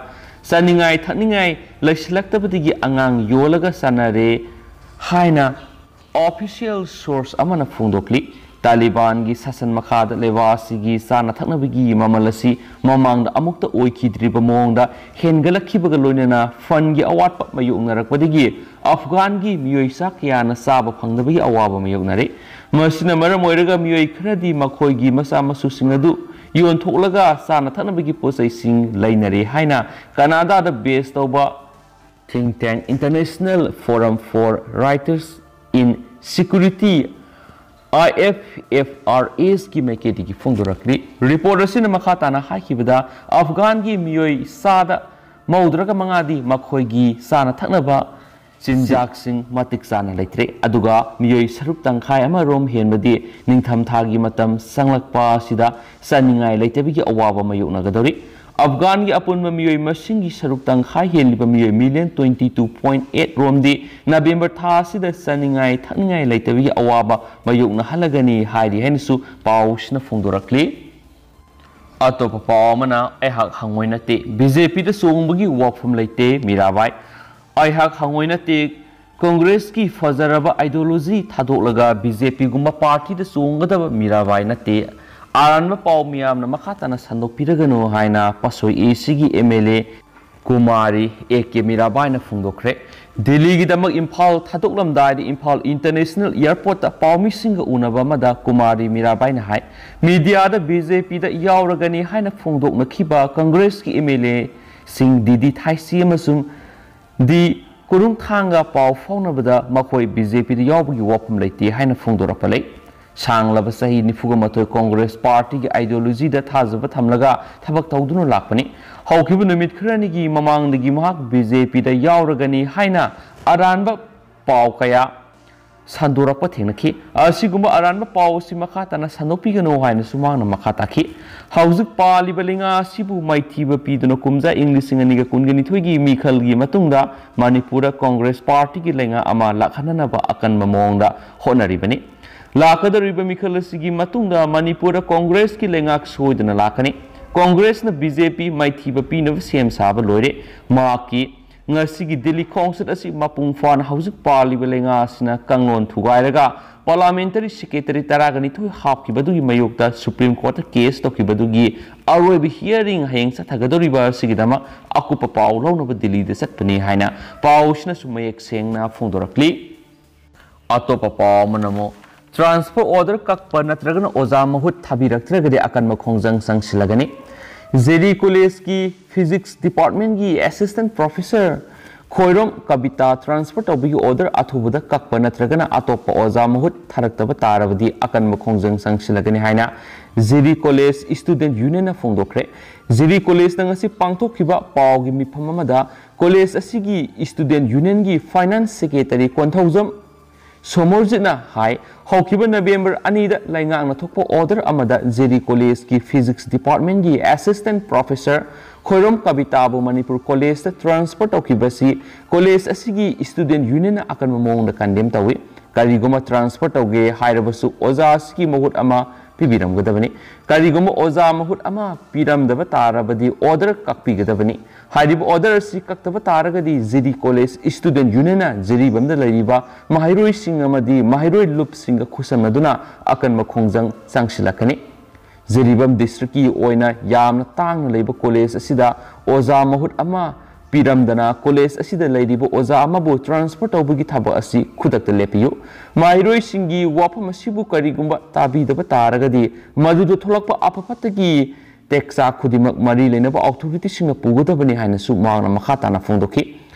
ꯆꯥꯅꯤꯡꯉꯥꯏ ꯊꯛꯅꯤꯡꯉꯥꯏ ꯂꯩꯁꯤꯜꯂꯛꯇꯕꯗꯒꯤ ꯑꯉꯥꯡ ꯌꯣꯜꯂꯒ ꯆꯥꯅꯔꯦ ꯍꯥꯏꯅ Official source ꯑꯃꯅ ꯐꯣꯡꯗꯣꯛꯂꯤ꯫ ꯇꯥꯂꯤꯕꯥꯟꯒꯤ ꯁꯥꯁꯟ ꯃꯈꯥꯗ ꯂꯩꯕꯥꯛ ꯑꯁꯤꯒꯤ ꯆꯥꯅ ꯊꯛꯅꯕꯒꯤ ꯃꯃꯜ ꯑꯁꯤ ꯃꯃꯥꯡꯗ ꯑꯃꯨꯛꯇ ꯑꯣꯏꯈꯤꯗ꯭ꯔꯤꯕ ꯃꯑꯣꯡꯗ ꯍꯦꯟꯒꯠꯂꯛꯈꯤꯕꯒ ꯂꯣꯏꯅꯅ ꯐꯟꯒꯤ ꯑꯋꯥꯠꯄ ꯃꯥꯌꯣꯛꯅꯔꯛꯄꯗꯒꯤ ꯑꯐꯒꯥꯟꯒꯤ ꯃꯤꯑꯣꯏ ꯆꯥ ꯀꯌꯥꯅ ꯆꯥꯕ ꯐꯪꯗꯕꯒꯤ ꯑꯋꯥꯕ ꯃꯥꯌꯣꯛꯅꯔꯤ꯫ ꯃꯁꯤꯅ ꯃꯔꯝ ꯑꯣꯏꯔꯒ ꯃꯤꯑꯣꯏ ꯈꯔꯗꯤ ꯃꯈꯣꯏꯒꯤ ꯃꯆꯥ ꯃꯁꯨꯁꯤꯡ ꯑꯗꯨ ꯌꯣꯟꯊꯣꯛꯂꯒ ꯆꯥꯅ ꯊꯛꯅꯕꯒꯤ ꯄꯣꯠꯆꯩꯁꯤꯡ ꯂꯩꯅꯔꯦ ꯍꯥꯏꯅ ꯀꯅꯥꯗꯥꯗ base ꯇꯧꯕ think tank International Forum for Writers in Security, I F F R S ꯀꯤ ꯃꯥꯏꯀꯩꯗꯒꯤ ꯐꯣꯡꯗꯣꯔꯛꯂꯤ꯫ Report ꯑꯁꯤꯅ ꯃꯈꯥ ꯇꯥꯅ ꯍꯥꯏꯈꯤꯕꯗ, ꯑꯐꯒꯥꯟꯒꯤ ꯃꯤꯑꯣꯏ ꯆꯥꯗ ꯃꯧꯗ꯭ꯔꯒ ꯃꯉꯥꯗꯤ ꯃꯈꯣꯏꯒꯤ ꯆꯥꯅ ꯊꯛꯅꯕ ꯆꯤꯟꯖꯥꯛꯁꯤꯡ ꯃꯇꯤꯛ ꯆꯥꯅ ꯂꯩꯇ꯭ꯔꯦ, ꯑꯗꯨꯒ ꯃꯤꯑꯣꯏ ꯁꯔꯨꯛ ꯇꯪꯈꯥꯏ ꯑꯃꯔꯣꯝ ꯍꯦꯟꯕꯗꯤ ꯅꯤꯡꯊꯝꯊꯥꯒꯤ ꯃꯇꯝ ꯆꯪꯂꯛꯄ ꯑꯁꯤꯗ ꯆꯥꯅꯤꯡꯉꯥꯏ ꯂꯩꯇꯕꯒꯤ ꯑꯋꯥꯕ ꯃꯥꯌꯣꯛꯅꯒꯗꯧꯔꯤ꯫ ꯑꯐꯒꯥꯟꯒꯤ ꯑꯄꯨꯟꯕ ꯃꯤꯑꯣꯏ ꯃꯁꯤꯡꯒꯤ ꯁꯔꯨꯛ ꯇꯪꯈꯥꯏ ꯍꯦꯜꯂꯤꯕ ꯃꯤꯑꯣꯏ million twenty two point eight ꯔꯣꯝꯗꯤ ꯅꯕꯦꯝꯕꯔ ꯊꯥ ꯑꯁꯤꯗ ꯆꯥꯅꯤꯡꯉꯥꯏ ꯊꯛꯅꯤꯡꯉꯥꯏ ꯂꯩꯇꯕꯒꯤ ꯑꯋꯥꯕ ꯃꯥꯌꯣꯛꯅꯍꯜꯂꯒꯅꯤ ꯍꯥꯏꯔꯤ ꯍꯥꯏꯅꯁꯨ ꯄꯥꯎꯁꯤꯅ ꯐꯣꯡꯗꯣꯔꯛꯂꯤ꯫ ꯑꯇꯣꯞꯄ ꯄꯥꯎ ꯑꯃꯅ, ꯑꯩꯍꯥꯛ ꯍꯪꯉꯣꯏ ꯅꯠꯇꯦ, ꯕꯤ ꯖꯦ ꯄꯤꯗ ꯆꯣꯡꯕꯒꯤ ꯋꯥꯐꯝ ꯂꯩꯇꯦ, ꯃꯤꯔꯥꯕꯥꯏ꯫ ꯑꯩꯍꯥꯛ ꯍꯪꯉꯣꯏ ꯅꯠꯇꯦ, ꯀꯪꯒ꯭ꯔꯦꯁꯀꯤ ꯐꯖꯔꯕ ideology ꯊꯥꯗꯣꯛꯂꯒ ꯕꯤ ꯖꯦ ꯄꯤꯒꯨꯝꯕ ꯄꯥꯔꯇꯤꯗ ꯆꯣꯡꯒꯗꯕ ꯃꯤꯔꯥꯕꯥꯏ ꯅꯠꯇꯦ꯫ ꯑꯔꯥꯟꯕ ꯄꯥꯎ ꯃꯤꯌꯥꯝꯅ ꯃꯈꯥ ꯇꯥꯅ ꯁꯟꯗꯣꯛꯄꯤꯔꯒꯅꯨ ꯍꯥꯏꯅ ꯄꯥꯁꯣꯏ ꯑꯦ ꯁꯤꯒꯤ M L A Kumari A K ꯃꯤꯔꯥꯕꯥꯏꯅ ꯐꯣꯡꯗꯣꯛꯈ꯭ꯔꯦ꯫ ꯗꯦꯜꯂꯤꯒꯤꯗꯃꯛ ꯏꯝꯐꯥꯜ ꯊꯥꯗꯣꯛꯂꯝꯗꯥꯏꯗ ꯏꯝꯐꯥꯜ ꯏꯟꯇꯔꯅꯦꯁꯅꯦꯜ ꯑꯦꯌꯔꯄꯣꯔꯠꯇ ꯄꯥꯎꯃꯤꯁꯤꯡꯒ ꯎꯅꯕ ꯑꯃꯗ ꯀꯨꯃꯥꯔꯤ ꯃꯤꯔꯥꯕꯥꯏꯅ ꯍꯥꯏ, ꯃꯤꯗꯤꯌꯥꯗ ꯕꯤ ꯖꯦ ꯄꯤꯗ ꯌꯥꯎꯔꯒꯅꯤ ꯍꯥꯏꯅ ꯐꯣꯡꯗꯣꯛꯅꯈꯤꯕ ꯀꯪꯒ꯭ꯔꯦꯁꯀꯤ ꯑꯦꯝ ꯑꯦꯜ ꯑꯦꯁꯤꯡ ꯗꯤ ꯗꯤ ꯊꯥꯏꯁꯤ ꯑꯃꯁꯨꯡ ꯗꯤ ꯀꯨꯔꯨꯡꯊꯥꯡꯒ ꯄꯥꯎ ꯐꯥꯎꯅꯕꯗ ꯃꯈꯣꯏ ꯕꯤ ꯖꯦ ꯄꯤꯗ ꯌꯥꯎꯕꯒꯤ ꯋꯥꯐꯝ ꯂꯩꯇꯦ ꯍꯥꯏꯅ ꯐꯣꯡꯗꯣꯔꯛꯄ ꯂꯩ꯫ ꯁꯥꯡꯂꯕ ꯆꯍꯤ ꯅꯤꯐꯨꯒ ꯃꯥꯊꯣꯏ ꯀꯪꯒ꯭ꯔꯦꯁ ꯄꯥꯔꯇꯤꯒꯤ ideologyꯗ ꯊꯥꯖꯕ ꯊꯝꯂꯒ ꯊꯕꯛ ꯇꯧꯗꯨꯅ ꯂꯥꯛꯄꯅꯤ꯫ ꯍꯧꯈꯤꯕ ꯅꯨꯃꯤꯠ ꯈꯔꯅꯤꯒꯤ ꯃꯃꯥꯡꯗꯒꯤ ꯃꯍꯥꯛ ꯕꯤ ꯖꯦ ꯄꯤꯗ ꯌꯥꯎꯔꯒꯅꯤ ꯍꯥꯏꯅ ꯑꯔꯥꯟꯕ ꯄꯥꯎ ꯀꯌꯥ ꯁꯟꯗꯣꯔꯛꯄ ꯊꯦꯡꯅꯈꯤ꯫ ꯑꯁꯤꯒꯨꯝꯕ ꯑꯔꯥꯟꯕ ꯄꯥꯎ ꯑꯁꯤ ꯃꯈꯥ ꯇꯥꯅ ꯁꯟꯗꯣꯛꯄꯤꯒꯅꯨ ꯍꯥꯏꯅꯁꯨ ꯃꯍꯥꯛꯅ ꯃꯈꯥ ꯇꯥꯈꯤ꯫ ꯍꯧꯖꯤꯛ ꯄꯥꯜꯂꯤꯕ ꯂꯩꯉꯥꯛ ꯑꯁꯤꯕꯨ ꯃꯥꯏꯊꯤꯕ ꯄꯤꯗꯨꯅ ꯀꯨꯝꯖꯥ ꯏꯪ ꯂꯤꯁꯤꯡ ꯑꯅꯤꯒ ꯀꯨꯟꯒ ꯅꯤꯊꯣꯏꯒꯤ ꯃꯤꯈꯜꯒꯤ ꯃꯇꯨꯡꯗ ꯃꯅꯤꯄꯨꯔꯗ ꯀꯪꯒ꯭ꯔꯦꯁ ꯄꯥꯔꯇꯤꯒꯤ ꯂꯩꯉꯥꯛ ꯑꯃ ꯂꯥꯛꯍꯟꯅꯅꯕ ꯑꯀꯟꯕ ꯃꯑꯣꯡꯗ ꯍꯣꯠꯅꯔꯤꯕꯅꯤ꯫ ꯂꯥꯛꯀꯗꯧꯔꯤꯕ ꯃꯤꯈꯜ ꯑꯁꯤꯒꯤ ꯃꯇꯨꯡꯗ ꯃꯅꯤꯄꯨꯔꯗ ꯀꯪꯒ꯭ꯔꯦꯁꯀꯤ ꯂꯩꯉꯥꯛ ꯁꯣꯏꯗꯅ ꯂꯥꯛꯀꯅꯤ꯫ ꯀꯪꯒ꯭ꯔꯦꯁꯅ ꯕꯤ ꯖꯦ ꯄꯤ ꯃꯥꯏꯊꯤꯕ ꯄꯤꯅꯕ ꯁꯦꯝ ꯁꯥꯕ ꯂꯣꯏꯔꯦ꯫ ꯃꯍꯥꯛꯀꯤ ꯉꯁꯤꯒꯤ ꯗꯤꯜꯂꯤ ꯈꯣꯡꯆꯠ ꯑꯁꯤ ꯃꯄꯨꯡ ꯐꯥꯅ ꯍꯧꯖꯤꯛ ꯄꯥꯜꯂꯤꯕ ꯂꯩꯉꯥꯛ ꯑꯁꯤꯅ ꯀꯥꯡꯂꯣꯟ ꯊꯨꯒꯥꯏꯔꯒ ꯄꯥꯔꯂꯥꯃꯦꯟꯇꯔꯤ ꯁꯦꯀ꯭ꯔꯦꯇꯔꯤ ꯇꯔꯥꯒ ꯅꯤꯊꯣꯏ ꯍꯥꯞꯈꯤꯕꯗꯨꯒꯤ ꯃꯥꯌꯣꯛꯇ ꯁꯨꯄ꯭ꯔꯤꯝ ꯀꯣꯔꯠꯇ ꯀꯦꯁ ꯇꯧꯈꯤꯕꯗꯨꯒꯤ ꯑꯔꯣꯏꯕ ꯍꯤꯌꯥꯔꯤꯡ ꯍꯌꯦꯡ ꯆꯠꯊꯒꯗꯧꯔꯤꯕ ꯑꯁꯤꯒꯤꯗꯃꯛ ꯑꯀꯨꯞꯄ ꯄꯥꯎ ꯂꯧꯅꯕ ꯗꯤꯜꯂꯤꯗ ꯆꯠꯄꯅꯤ ꯍꯥꯏꯅ ꯄꯥꯎꯁꯤꯅꯁꯨ ꯃꯌꯦꯛ ꯁꯦꯡꯅ ꯐꯣꯡꯗꯣꯔꯛꯂꯤ꯫ ꯑꯇꯣꯞꯄ ꯄꯥꯎ ꯑꯃꯅ ꯑꯃꯨꯛ ꯇ꯭ꯔꯥꯟꯁꯐꯔ ꯑꯣꯔꯗꯔ ꯀꯛꯄ ꯅꯠꯇ꯭ꯔꯒꯅ ꯑꯣꯖꯥ ꯃꯍꯨꯠ ꯊꯥꯕꯤꯔꯛꯇ꯭ꯔꯒꯗꯤ ꯑꯀꯟꯕ ꯈꯣꯡꯖꯪ ꯆꯪꯁꯤꯜꯂꯒꯅꯤ꯫ ꯖꯦꯔꯤ ꯀꯣꯂꯦꯖꯀꯤ ꯐꯤꯖꯤꯛꯁ ꯗꯤꯄꯥꯔꯠꯃꯦꯟꯒꯤ ꯑꯦꯁꯤꯁꯇꯦꯟꯠ ꯄ꯭ꯔꯣꯐꯦꯁꯔ ꯈꯣꯏꯔꯣꯝ ꯀꯕꯤꯇꯥ ꯇ꯭ꯔꯥꯟꯁꯐꯔ ꯇꯧꯕꯒꯤ ꯑꯣꯔꯗꯔ ꯑꯊꯨꯕꯗ ꯀꯛꯄ ꯅꯠꯇ꯭ꯔꯒꯅ ꯑꯇꯣꯞꯄ ꯑꯣꯖꯥ ꯃꯍꯨꯠ ꯊꯥꯔꯛꯇꯕ ꯇꯥꯔꯕꯗꯤ ꯑꯀꯟꯕ ꯈꯣꯡꯖꯪ ꯆꯪꯁꯤꯜꯂꯒꯅꯤ ꯍꯥꯏꯅ ꯖꯦꯔꯤ ꯀꯣꯂꯦꯖ ꯏꯁꯇꯨꯗꯦꯟꯠ ꯌꯨꯅꯤꯌꯟꯅ ꯐꯣꯡꯗꯣꯛꯈ꯭ꯔꯦ꯫ ꯖꯦꯔꯤ ꯀꯣꯂꯦꯖꯅ ꯉꯁꯤ ꯄꯥꯡꯊꯣꯛꯈꯤꯕ ꯄꯥꯎꯒꯤ ꯃꯤꯐꯝ ꯑꯃꯗ ꯀꯣꯂꯦꯖ ꯑꯁꯤꯒꯤ ꯏꯁꯇꯨꯗꯦꯟꯠ ꯌꯨꯅꯤꯌꯟꯒꯤ ꯐꯥꯏꯅꯥꯟꯁ ꯁꯦꯀ꯭ꯔꯦꯇꯔꯤ ꯀꯣꯟꯊꯧꯖꯝ ꯁꯣꯃꯣꯔꯖꯤꯠꯅ ꯍꯥꯏ, ꯍꯧꯈꯤꯕ ꯅꯕꯦꯝꯕꯔ ꯑꯅꯤꯗ ꯂꯩꯉꯥꯛꯅ ꯊꯣꯛꯄ ꯑꯣꯔꯗꯔ ꯑꯃꯗ ꯖꯦꯔꯤ ꯀꯣꯂꯦꯖꯀꯤ ꯐꯤꯖꯤꯛꯁ ꯗꯤꯄꯥꯔꯠꯃꯦꯟꯒꯤ ꯑꯦꯁꯤꯁꯇꯦꯟꯠ ꯄ꯭ꯔꯣꯐꯦꯁꯔ ꯈꯣꯏꯔꯣꯝ ꯀꯕꯤꯇꯥꯕꯨ ꯃꯅꯤꯄꯨꯔ ꯀꯣꯂꯦꯖꯇ ꯇ꯭ꯔꯥꯟꯁꯐꯔ ꯇꯧꯈꯤꯕꯁꯤ ꯀꯣꯂꯦꯖ ꯑꯁꯤꯒꯤ ꯏꯁꯇꯨꯗꯦꯟꯠ ꯌꯨꯅꯤꯌꯟꯅ ꯑꯀꯟꯕ ꯃꯑꯣꯡꯗ ꯀꯟꯗꯦꯝ ꯇꯧꯏ꯫ ꯀꯔꯤꯒꯨꯝꯕ ꯇ꯭ꯔꯥꯟꯁꯐꯔ ꯇꯧꯒꯦ ꯍꯥꯏꯔꯕꯁꯨ ꯑꯣꯖꯥ ꯑꯁꯤꯒꯤ ꯃꯍꯨꯠ ꯑꯃ ꯄꯤꯕꯤꯔꯝꯒꯗꯕꯅꯤ꯫ ꯀꯔꯤꯒꯨꯝꯕ ꯑꯣꯖꯥ ꯃꯍꯨꯠ ꯑꯃ ꯄꯤꯔꯝꯗꯕ ꯇꯥꯔꯕꯗꯤ ꯑꯣꯔꯗꯔ ꯀꯛꯄꯤꯒꯗꯕꯅꯤ꯫ ꯍꯥꯏꯔꯤꯕ ꯑꯣꯔꯗꯔ ꯑꯁꯤ ꯀꯛꯇꯕ ꯇꯥꯔꯒꯗꯤ ꯖꯦꯔꯤ ꯀꯣꯂꯦꯖ ꯏꯁꯇꯨꯗꯦꯟꯠ ꯌꯨꯅꯤꯌꯟꯅ ꯖꯤꯔꯤꯕꯥꯝꯗ ꯂꯩꯔꯤꯕ ꯃꯍꯩꯔꯣꯏꯁꯤꯡ ꯑꯃꯗꯤ ꯃꯍꯩꯔꯣꯏ ꯂꯨꯞꯁꯤꯡꯒ ꯈꯨꯠꯁꯝꯅꯗꯨꯅ ꯑꯀꯟꯕ ꯈꯣꯡꯖꯪ ꯆꯪꯁꯤꯜꯂꯛꯀꯅꯤ꯫ ꯖꯤꯔꯤꯕꯥꯝ ꯗꯤꯁꯇ꯭ꯔꯤꯛꯀꯤ ꯑꯣꯏꯅ ꯌꯥꯝꯅ ꯇꯥꯡꯅ ꯂꯩꯕ ꯀꯣꯂꯦꯖ ꯑꯁꯤꯗ ꯑꯣꯖꯥ ꯃꯍꯨꯠ ꯑꯃ ꯄꯤꯔꯝꯗꯅ ꯀꯣꯂꯦꯖ ꯑꯁꯤꯗ ꯂꯩꯔꯤꯕ ꯑꯣꯖꯥ ꯑꯃꯕꯨ ꯇ꯭ꯔꯥꯟꯁꯐꯔ ꯇꯧꯕꯒꯤ ꯊꯕꯛ ꯑꯁꯤ ꯈꯨꯗꯛꯇ ꯂꯦꯞꯄꯤꯌꯨ꯫ ꯃꯍꯩꯔꯣꯏꯁꯤꯡꯒꯤ ꯋꯥꯐꯝ ꯑꯁꯤꯕꯨ ꯀꯔꯤꯒꯨꯝꯕ ꯇꯥꯕꯤꯗꯕ ꯇꯥꯔꯒꯗꯤ ꯃꯗꯨꯗ ꯊꯣꯛꯂꯛꯄ ꯑꯐ ꯐꯠꯇꯒꯤ ꯇꯦꯛꯆꯥ ꯈꯨꯗꯤꯡꯃꯛ ꯃꯔꯤ ꯂꯩꯅꯕ ꯑꯣꯊꯣꯔꯤꯇꯤꯁꯤꯡꯅ ꯄꯨꯒꯗꯕꯅꯤ ꯍꯥꯏꯅꯁꯨ ꯃꯍꯥꯛꯅ ꯃꯈꯥ ꯇꯥꯅ ꯐꯣꯡꯗꯣꯛꯈꯤ꯫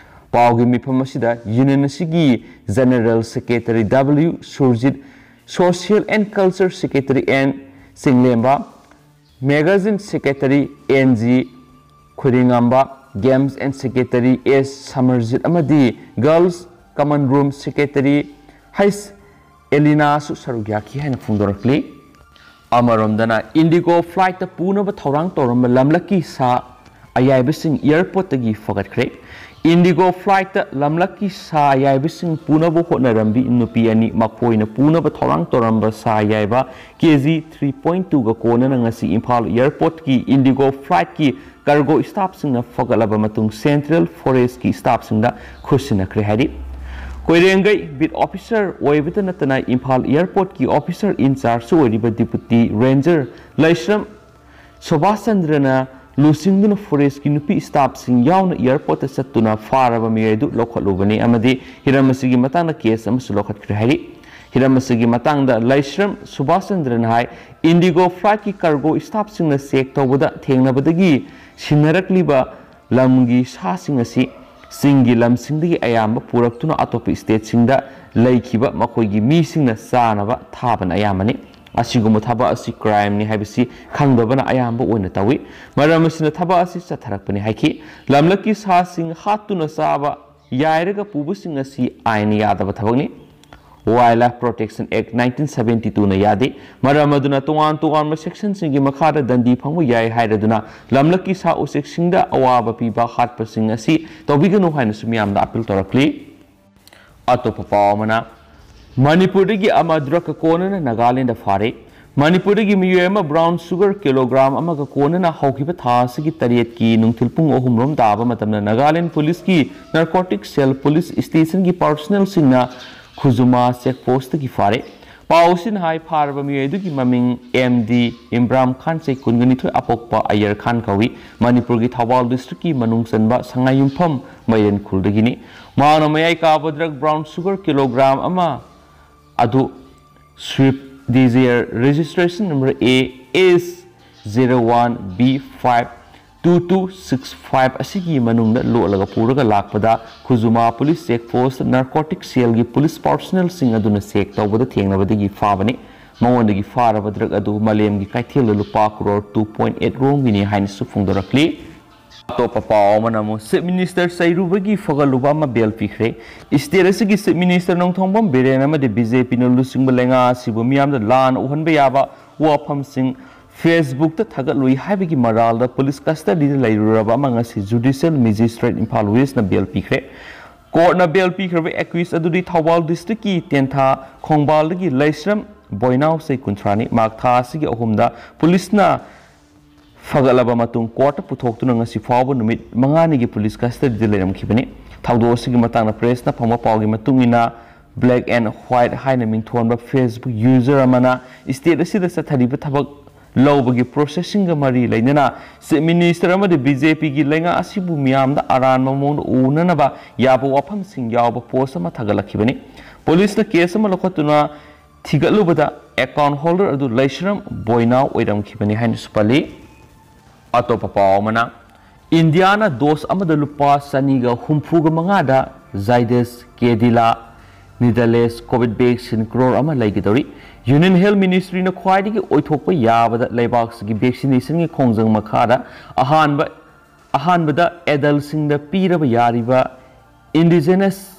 ꯄꯥꯎꯒꯤ ꯃꯤꯐꯝ ꯑꯁꯤꯗ ꯌꯨꯅꯤꯌꯟ ꯑꯁꯤꯒꯤ general secretary W Surjit, social and culture secretary N Chinglemba, magazine secretary N G Khuringamba, games and secretary S Samarjit ꯑꯃꯗꯤ ꯒꯔꯜꯁ ꯀꯃꯟ ꯔꯨꯝ ꯁꯦꯀ꯭ꯔꯦꯇꯔꯤ ꯍꯩꯁ ꯑꯦꯂꯤꯅꯥꯁꯨ ꯁꯔꯨꯛ ꯌꯥꯈꯤ ꯍꯥꯏꯅ ꯐꯣꯡꯗꯣꯔꯛꯂꯤ꯫ ꯑꯃꯔꯣꯝꯗꯅ ꯏꯟꯗꯤꯒꯣ ꯐ꯭ꯂꯥꯏꯠꯇ ꯄꯨꯅꯕ ꯊꯧꯔꯥꯡ ꯇꯧꯔꯝꯕ ꯂꯝꯂꯛꯀꯤ ꯁꯥ ꯑꯌꯥꯏꯕꯁꯤꯡ ꯑꯦꯌꯔꯄꯣꯔꯠꯇꯒꯤ ꯐꯒꯠꯈ꯭ꯔꯦ꯫ ꯏꯟꯗꯤꯒꯣ ꯐ꯭ꯂꯥꯏꯠꯇ ꯂꯝꯂꯛꯀꯤ ꯁꯥ ꯑꯌꯥꯏꯕꯁꯤꯡ ꯄꯨꯅꯕ ꯍꯣꯠꯅꯔꯝꯕꯤ ꯅꯨꯄꯤ ꯑꯅꯤ ꯃꯈꯣꯏꯅ ꯄꯨꯅꯕ ꯊꯧꯔꯥꯡ ꯇꯧꯔꯝꯕ ꯁꯥ ꯑꯌꯥꯏꯕ ꯀꯦ ꯖꯤ ꯊ꯭ꯔꯤ ꯄꯣꯏꯟ ꯇꯨꯒ ꯀꯣꯟꯅꯅ ꯉꯁꯤ ꯏꯝꯐꯥꯜ ꯑꯦꯌꯔꯄꯣꯔꯠꯀꯤ ꯏꯟꯗꯤꯒꯣ ꯐ꯭ꯂꯥꯏꯠꯀꯤ ꯀꯥꯔꯒꯣ ꯁ꯭ꯇꯥꯐꯁꯤꯡꯅ ꯐꯒꯠꯂꯕ ꯃꯇꯨꯡ ꯁꯦꯟꯇ꯭ꯔꯦꯜ ꯐꯣꯔꯦꯁꯀꯤ ꯁ꯭ꯇꯥꯐꯁꯤꯡꯗ ꯈꯨꯠꯁꯤꯟꯅꯈ꯭ꯔꯦ ꯍꯥꯏꯔꯤ꯫ ꯀꯣꯏꯔꯦꯡꯒꯩ ꯕꯤꯠ ꯑꯣꯐꯤꯁꯔ ꯑꯣꯏꯕꯇ ꯅꯠꯇꯅ ꯏꯝꯐꯥꯜ ꯑꯦꯌꯔꯄꯣꯔꯠꯀꯤ ꯑꯣꯐꯤꯁꯔ ꯏꯟꯆꯥꯔꯖꯁꯨ ꯑꯣꯏꯔꯤꯕ ꯗꯤꯄꯨꯇꯤ ꯔꯦꯟꯖꯔ ꯂꯩꯁ꯭ꯔꯝ ꯁꯨꯕꯥꯁ ꯆꯟꯗ꯭ꯔꯅ ꯂꯨꯆꯤꯡꯗꯨꯅ ꯐꯣꯔꯦꯁꯀꯤ ꯅꯨꯄꯤ ꯁ꯭ꯇꯥꯐꯁꯤꯡ ꯌꯥꯎꯅ ꯑꯦꯌꯔꯄꯣꯔꯠꯇ ꯆꯠꯇꯨꯅ ꯐꯥꯔꯕ ꯃꯤꯑꯣꯏ ꯑꯗꯨ ꯂꯧꯈꯠꯂꯨꯕꯅꯤ ꯑꯃꯗꯤ ꯍꯤꯔꯝ ꯑꯁꯤꯒꯤ ꯃꯇꯥꯡꯗ ꯀꯦꯁ ꯑꯃꯁꯨ ꯂꯧꯈꯠꯈ꯭ꯔꯦ ꯍꯥꯏꯔꯤ꯫ ꯍꯤꯔꯝ ꯑꯁꯤꯒꯤ ꯃꯇꯥꯡꯗ ꯂꯩꯁ꯭ꯔꯝ ꯁꯨꯕꯥꯁ ꯆꯟꯗ꯭ꯔꯅ ꯍꯥꯏ, ꯏꯟꯗꯤꯒꯣ ꯐ꯭ꯂꯥꯏꯠꯀꯤ ꯀꯥꯔꯒꯣ ꯁ꯭ꯇꯥꯐꯁꯤꯡꯅ ꯆꯦꯛ ꯇꯧꯕꯗ ꯊꯦꯡꯅꯕꯗꯒꯤ ꯁꯤꯟꯅꯔꯛꯂꯤꯕ ꯂꯝꯒꯤ ꯁꯥꯁꯤꯡ ꯑꯁꯤ ꯆꯤꯡꯒꯤ ꯂꯝꯁꯤꯡꯗꯒꯤ ꯑꯌꯥꯝꯕ ꯄꯨꯔꯛꯇꯨꯅ ꯑꯇꯣꯞꯄ ꯁ꯭ꯇꯦꯠꯁꯤꯡꯗ ꯂꯩꯈꯤꯕ ꯃꯈꯣꯏꯒꯤ ꯃꯤꯁꯤꯡꯅ ꯆꯥꯅꯕ ꯊꯥꯕꯅ ꯑꯌꯥꯝꯕꯅꯤ꯫ ꯑꯁꯤꯒꯨꯝꯕ ꯊꯕꯛ ꯑꯁꯤ ꯀ꯭ꯔꯥꯏꯝꯅꯤ ꯍꯥꯏꯕꯁꯤ ꯈꯪꯗꯕꯅ ꯑꯌꯥꯝꯕ ꯑꯣꯏꯅ ꯇꯧꯏ꯫ ꯃꯔꯝ ꯑꯁꯤꯅ ꯊꯕꯛ ꯑꯁꯤ ꯆꯠꯊꯔꯛꯄꯅꯤ ꯍꯥꯏꯈꯤ꯫ ꯂꯝꯂꯛꯀꯤ ꯁꯥꯁꯤꯡ ꯍꯥꯠꯇꯨꯅ ꯆꯥꯕ, ꯌꯥꯏꯔꯒ ꯄꯨꯕꯁꯤꯡ ꯑꯁꯤ ꯑꯥꯏꯟ ꯌꯥꯗꯕ ꯊꯕꯛꯅꯤ꯫ Wildlife Protection Act nineteen seventy two ꯅ ꯌꯥꯗꯦ꯫ ꯃꯔꯝ ꯑꯗꯨꯅ ꯇꯣꯉꯥꯟ ꯇꯣꯉꯥꯟꯕ ꯁꯦꯛꯁꯟꯁꯤꯡꯒꯤ ꯃꯈꯥꯗ ꯗꯟꯗꯤ ꯐꯪꯕ ꯌꯥꯏ ꯍꯥꯏꯔꯗꯨꯅ ꯂꯝꯂꯛꯀꯤ ꯁꯥ ꯎꯆꯦꯛꯁꯤꯡꯗ ꯑꯋꯥꯕ ꯄꯤꯕ ꯍꯥꯠꯄꯁꯤꯡ ꯑꯁꯤ ꯇꯧꯕꯤꯒꯅꯨ ꯍꯥꯏꯅꯁꯨ ꯃꯤꯌꯥꯝꯗ ꯑꯄꯤꯜ ꯇꯧꯔꯛꯂꯤ꯫ ꯑꯇꯣꯞꯄ ꯄꯥꯎ ꯑꯃꯅ, ꯃꯅꯤꯄꯨꯔꯗꯒꯤ ꯑꯃ ꯗ꯭ꯔꯒꯀ ꯀꯣꯟꯅꯅ ꯅꯥꯒꯥꯂꯦꯟꯗ ꯐꯥꯔꯦ꯫ ꯃꯅꯤꯄꯨꯔꯗꯒꯤ ꯃꯤꯑꯣꯏ ꯑꯃ ꯕ꯭ꯔꯥꯎꯟ ꯁꯨꯒꯔ ꯀꯤꯂꯣꯒ꯭ꯔꯥꯝ ꯑꯃꯒ ꯀꯣꯟꯅꯅ ꯍꯧꯈꯤꯕ ꯊꯥ ꯑꯁꯤꯒꯤ ꯇꯔꯦꯠꯀꯤ ꯅꯨꯡꯊꯤꯜ ꯄꯨꯡ ꯑꯍꯨꯝ ꯔꯣꯝ ꯇꯥꯕ ꯃꯇꯝꯗ ꯅꯥꯒꯥꯂꯦꯟ ꯄꯨꯂꯤꯁꯀꯤ ꯅꯥꯔꯀꯣꯇꯤꯛ ꯁꯦꯜ ꯄꯨꯂꯤꯁ ꯁ꯭ꯇꯦꯁꯟꯒꯤ ꯄꯥꯔꯁꯣꯅꯦꯜꯁꯤꯡꯅ ꯈꯨꯖꯨꯃꯥ ꯆꯦꯛ ꯄꯣꯁꯇꯒꯤ ꯐꯥꯔꯦ꯫ ꯄꯥꯎ ꯑꯁꯤꯅ ꯍꯥꯏ, ꯐꯥꯔꯕ ꯃꯤꯑꯣꯏ ꯑꯗꯨꯒꯤ ꯃꯃꯤꯡ ꯑꯦꯝ ꯗꯤ ꯏꯝꯔꯥꯝ ꯈꯥꯟ, ꯆꯍꯤ ꯀꯨꯟꯒ ꯅꯤꯊꯣꯏ, ꯑꯄꯣꯛꯄ ꯑꯌꯔ ꯈꯥꯟ ꯀꯧꯏ꯫ ꯃꯅꯤꯄꯨꯔꯒꯤ ꯊꯧꯕꯥꯜ ꯗꯤꯁꯇ꯭ꯔꯤꯛꯀꯤ ꯃꯅꯨꯡ ꯆꯟꯕ ꯁꯉꯥꯏꯌꯨꯝꯐꯝ ꯃꯩꯔꯦꯟ ꯈꯨꯜꯗꯒꯤꯅꯤ꯫ ꯃꯍꯥꯛꯅ ꯃꯌꯥꯏ ꯀꯥꯕ ꯗ꯭ꯔꯒ ꯕ꯭ꯔꯥꯎꯟ ꯁꯨꯒꯔ ꯀꯤꯂꯣꯒ꯭ꯔꯥꯝ ꯑꯃ ꯑꯗꯨ Swift Dzire registration number A S zero one B five two two six five ꯑꯁꯤꯒꯤ ꯃꯅꯨꯡꯗ ꯂꯣꯠꯂꯒ ꯄꯨꯔꯒ ꯂꯥꯛꯄꯗ ꯈꯨꯖꯨꯃꯥ ꯄꯨꯂꯤꯁ ꯆꯦꯛ ꯄꯣꯁꯇ ꯅꯥꯔꯀꯣꯇꯤꯛ ꯁꯦꯜꯒꯤ ꯄꯨꯂꯤꯁ ꯄꯥꯔꯁꯣꯅꯦꯜꯁꯤꯡ ꯑꯗꯨꯅ ꯆꯦꯛ ꯇꯧꯕꯗ ꯊꯦꯡꯅꯕꯗꯒꯤ ꯐꯥꯕꯅꯤ꯫ ꯃꯉꯣꯟꯗꯒꯤ ꯐꯥꯔꯕ ꯗ꯭ꯔꯒ ꯑꯗꯨ ꯃꯥꯂꯦꯝꯒꯤ ꯀꯩꯊꯦꯜꯗ ꯂꯨꯄꯥ ꯀ꯭ꯔꯣꯔ two point eight ꯔꯣꯝꯒꯤꯅꯤ ꯍꯥꯏꯅꯁꯨ ꯐꯣꯡꯗꯣꯔꯛꯂꯤ꯫ ꯑꯇꯣꯞꯄ ꯄꯥꯎ ꯑꯃꯅ ꯑꯃꯨꯛ ꯆꯤꯐ ꯃꯤꯅꯤꯁꯇꯔ ꯆꯩꯔꯨꯕꯒꯤ ꯐꯒꯠꯂꯨꯕ ꯑꯃ ꯕꯦꯜ ꯄꯤꯈ꯭ꯔꯦ꯫ ꯁ꯭ꯇꯦꯠ ꯑꯁꯤꯒꯤ ꯆꯤꯐ ꯃꯤꯅꯤꯁꯇꯔ ꯅꯣꯡꯊꯣꯝꯕꯝ ꯕꯤꯔꯦꯟ ꯑꯃꯗꯤ ꯕꯤ ꯖꯦ ꯄꯤꯅ ꯂꯨꯆꯤꯡꯕ ꯂꯩꯉꯥꯛ ꯑꯁꯤꯕꯨ ꯃꯤꯌꯥꯝꯗ ꯂꯥꯟꯅ ꯎꯍꯟꯕ ꯌꯥꯕ ꯋꯥꯐꯝꯁꯤꯡ ꯐꯦꯁꯕꯨꯛꯇ ꯊꯥꯒꯠꯂꯨꯏ ꯍꯥꯏꯕꯒꯤ ꯃꯔꯥꯜꯗ ꯄꯨꯂꯤꯁ ꯀꯁꯇꯗꯤꯗ ꯂꯩꯔꯨꯔꯕ ꯑꯃ ꯉꯁꯤ ꯖꯨꯗꯤꯁꯤꯌꯦꯜ ꯃꯦꯖꯤꯁꯇ꯭ꯔꯦꯠ ꯏꯝꯐꯥꯜ ꯋꯦꯁꯅ ꯕꯦꯜ ꯄꯤꯈ꯭ꯔꯦ꯫ ꯀꯣꯔꯠꯅ ꯕꯦꯜ ꯄꯤꯈ꯭ꯔꯕ ꯑꯦꯀ꯭ꯌꯨꯁ ꯑꯗꯨꯗꯤ ꯊꯧꯕꯥꯜ ꯗꯤꯁꯇ꯭ꯔꯤꯛꯀꯤ ꯇꯦꯟꯊꯥ ꯈꯣꯡꯕꯥꯜꯗꯒꯤ ꯂꯩꯁ꯭ꯔꯝ ꯕꯣꯏꯅꯥꯎ, ꯆꯍꯤ ꯀꯨꯟꯊ꯭ꯔꯥꯅꯤ꯫ ꯃꯍꯥꯛ ꯊꯥ ꯑꯁꯤꯒꯤ ꯑꯍꯨꯝꯗ ꯄꯨꯂꯤꯁꯅ ꯐꯒꯠꯂꯕ ꯃꯇꯨꯡ ꯀꯣꯔꯠꯇ ꯄꯨꯊꯣꯛꯇꯨꯅ ꯉꯁꯤ ꯐꯥꯎꯕ ꯅꯨꯃꯤꯠ ꯃꯉꯥꯅꯤꯒꯤ ꯄꯨꯂꯤꯁ ꯀꯁꯇꯗꯤꯗ ꯂꯩꯔꯝꯈꯤꯕꯅꯤ꯫ ꯊꯧꯗꯣꯛ ꯑꯁꯤꯒꯤ ꯃꯇꯥꯡꯗ ꯄ꯭ꯔꯦꯁꯅ ꯐꯪꯕ ꯄꯥꯎꯒꯤ ꯃꯇꯨꯡ ꯏꯟꯅ, ꯕ꯭ꯂꯦꯛ ꯑꯦꯟ ꯍ꯭ꯋꯥꯏꯠ ꯍꯥꯏꯅ ꯃꯤꯡꯊꯣꯟꯕ Facebook ꯌꯨꯖꯔ ꯑꯃꯅ ꯁ꯭ꯇꯦꯠ ꯑꯁꯤꯗ ꯆꯠꯊꯔꯤꯕ ꯊꯕꯛ ꯂꯧꯕꯒꯤ ꯄ꯭ꯔꯣꯁꯦꯁꯁꯤꯡꯒ ꯃꯔꯤ ꯂꯩꯅꯅ ꯆꯤꯐ ꯃꯤꯅꯤꯁꯇꯔ ꯑꯃꯗꯤ ꯕꯤ ꯖꯦ ꯄꯤꯒꯤ ꯂꯩꯉꯥꯛ ꯑꯁꯤꯕꯨ ꯃꯤꯌꯥꯝꯗ ꯑꯔꯥꯟꯕ ꯃꯑꯣꯡꯗ ꯎꯅꯅꯕ ꯌꯥꯕ ꯋꯥꯐꯝꯁꯤꯡ ꯌꯥꯎꯕ ꯄꯣꯁ ꯑꯃ ꯊꯥꯒꯠꯂꯛꯈꯤꯕꯅꯤ꯫ ꯄꯨꯂꯤꯁꯅ ꯀꯦꯁ ꯑꯃ ꯂꯧꯈꯠꯇꯨꯅ ꯊꯤꯒꯠꯂꯨꯕꯗ ꯑꯦꯀꯥꯎꯟ ꯍꯣꯜꯗꯔ ꯑꯗꯨ ꯂꯩꯁ꯭ꯔꯝ ꯕꯣꯏꯅꯥꯎ ꯑꯣꯏꯔꯝꯈꯤꯕꯅꯤ ꯍꯥꯏꯅꯁꯨ ꯄꯜꯂꯤ꯫ ꯑꯇꯣꯞꯄ ꯄꯥꯎ ꯑꯃꯅ, ꯏꯟꯗꯤꯌꯥꯅ ꯗꯣꯁ ꯑꯃꯗ ꯂꯨꯄꯥ ꯆꯅꯤꯒ ꯍꯨꯝꯐꯨꯒ ꯃꯉꯥꯗ ꯖꯥꯏꯗꯁ ꯀꯦꯗꯤꯂꯥ ꯅꯤꯗꯂꯦꯁ ꯀꯣꯚꯤꯗ ꯚꯦꯛꯁꯤꯟ ꯀ꯭ꯔꯣꯔ ꯑꯃ ꯂꯩꯒꯗꯧꯔꯤ꯫ ꯌꯨꯅꯤꯌꯟ ꯍꯦꯜꯊ ꯃꯤꯅꯤꯁꯇ꯭ꯔꯤꯅ ꯈ꯭ꯋꯥꯏꯗꯒꯤ ꯑꯣꯏꯊꯣꯛꯄ ꯌꯥꯕꯗ ꯂꯩꯕꯥꯛꯁꯤꯒꯤ ꯚꯦꯛꯁꯤꯅꯦꯁꯟꯒꯤ ꯈꯣꯡꯖꯪ ꯃꯈꯥꯗ ꯑꯍꯥꯟꯕ ꯑꯍꯥꯟꯕꯗ ꯑꯦꯗꯜꯁꯤꯡꯗ ꯄꯤꯔꯕ ꯌꯥꯔꯤꯕ ꯏꯟꯗꯤꯖꯦꯅꯁ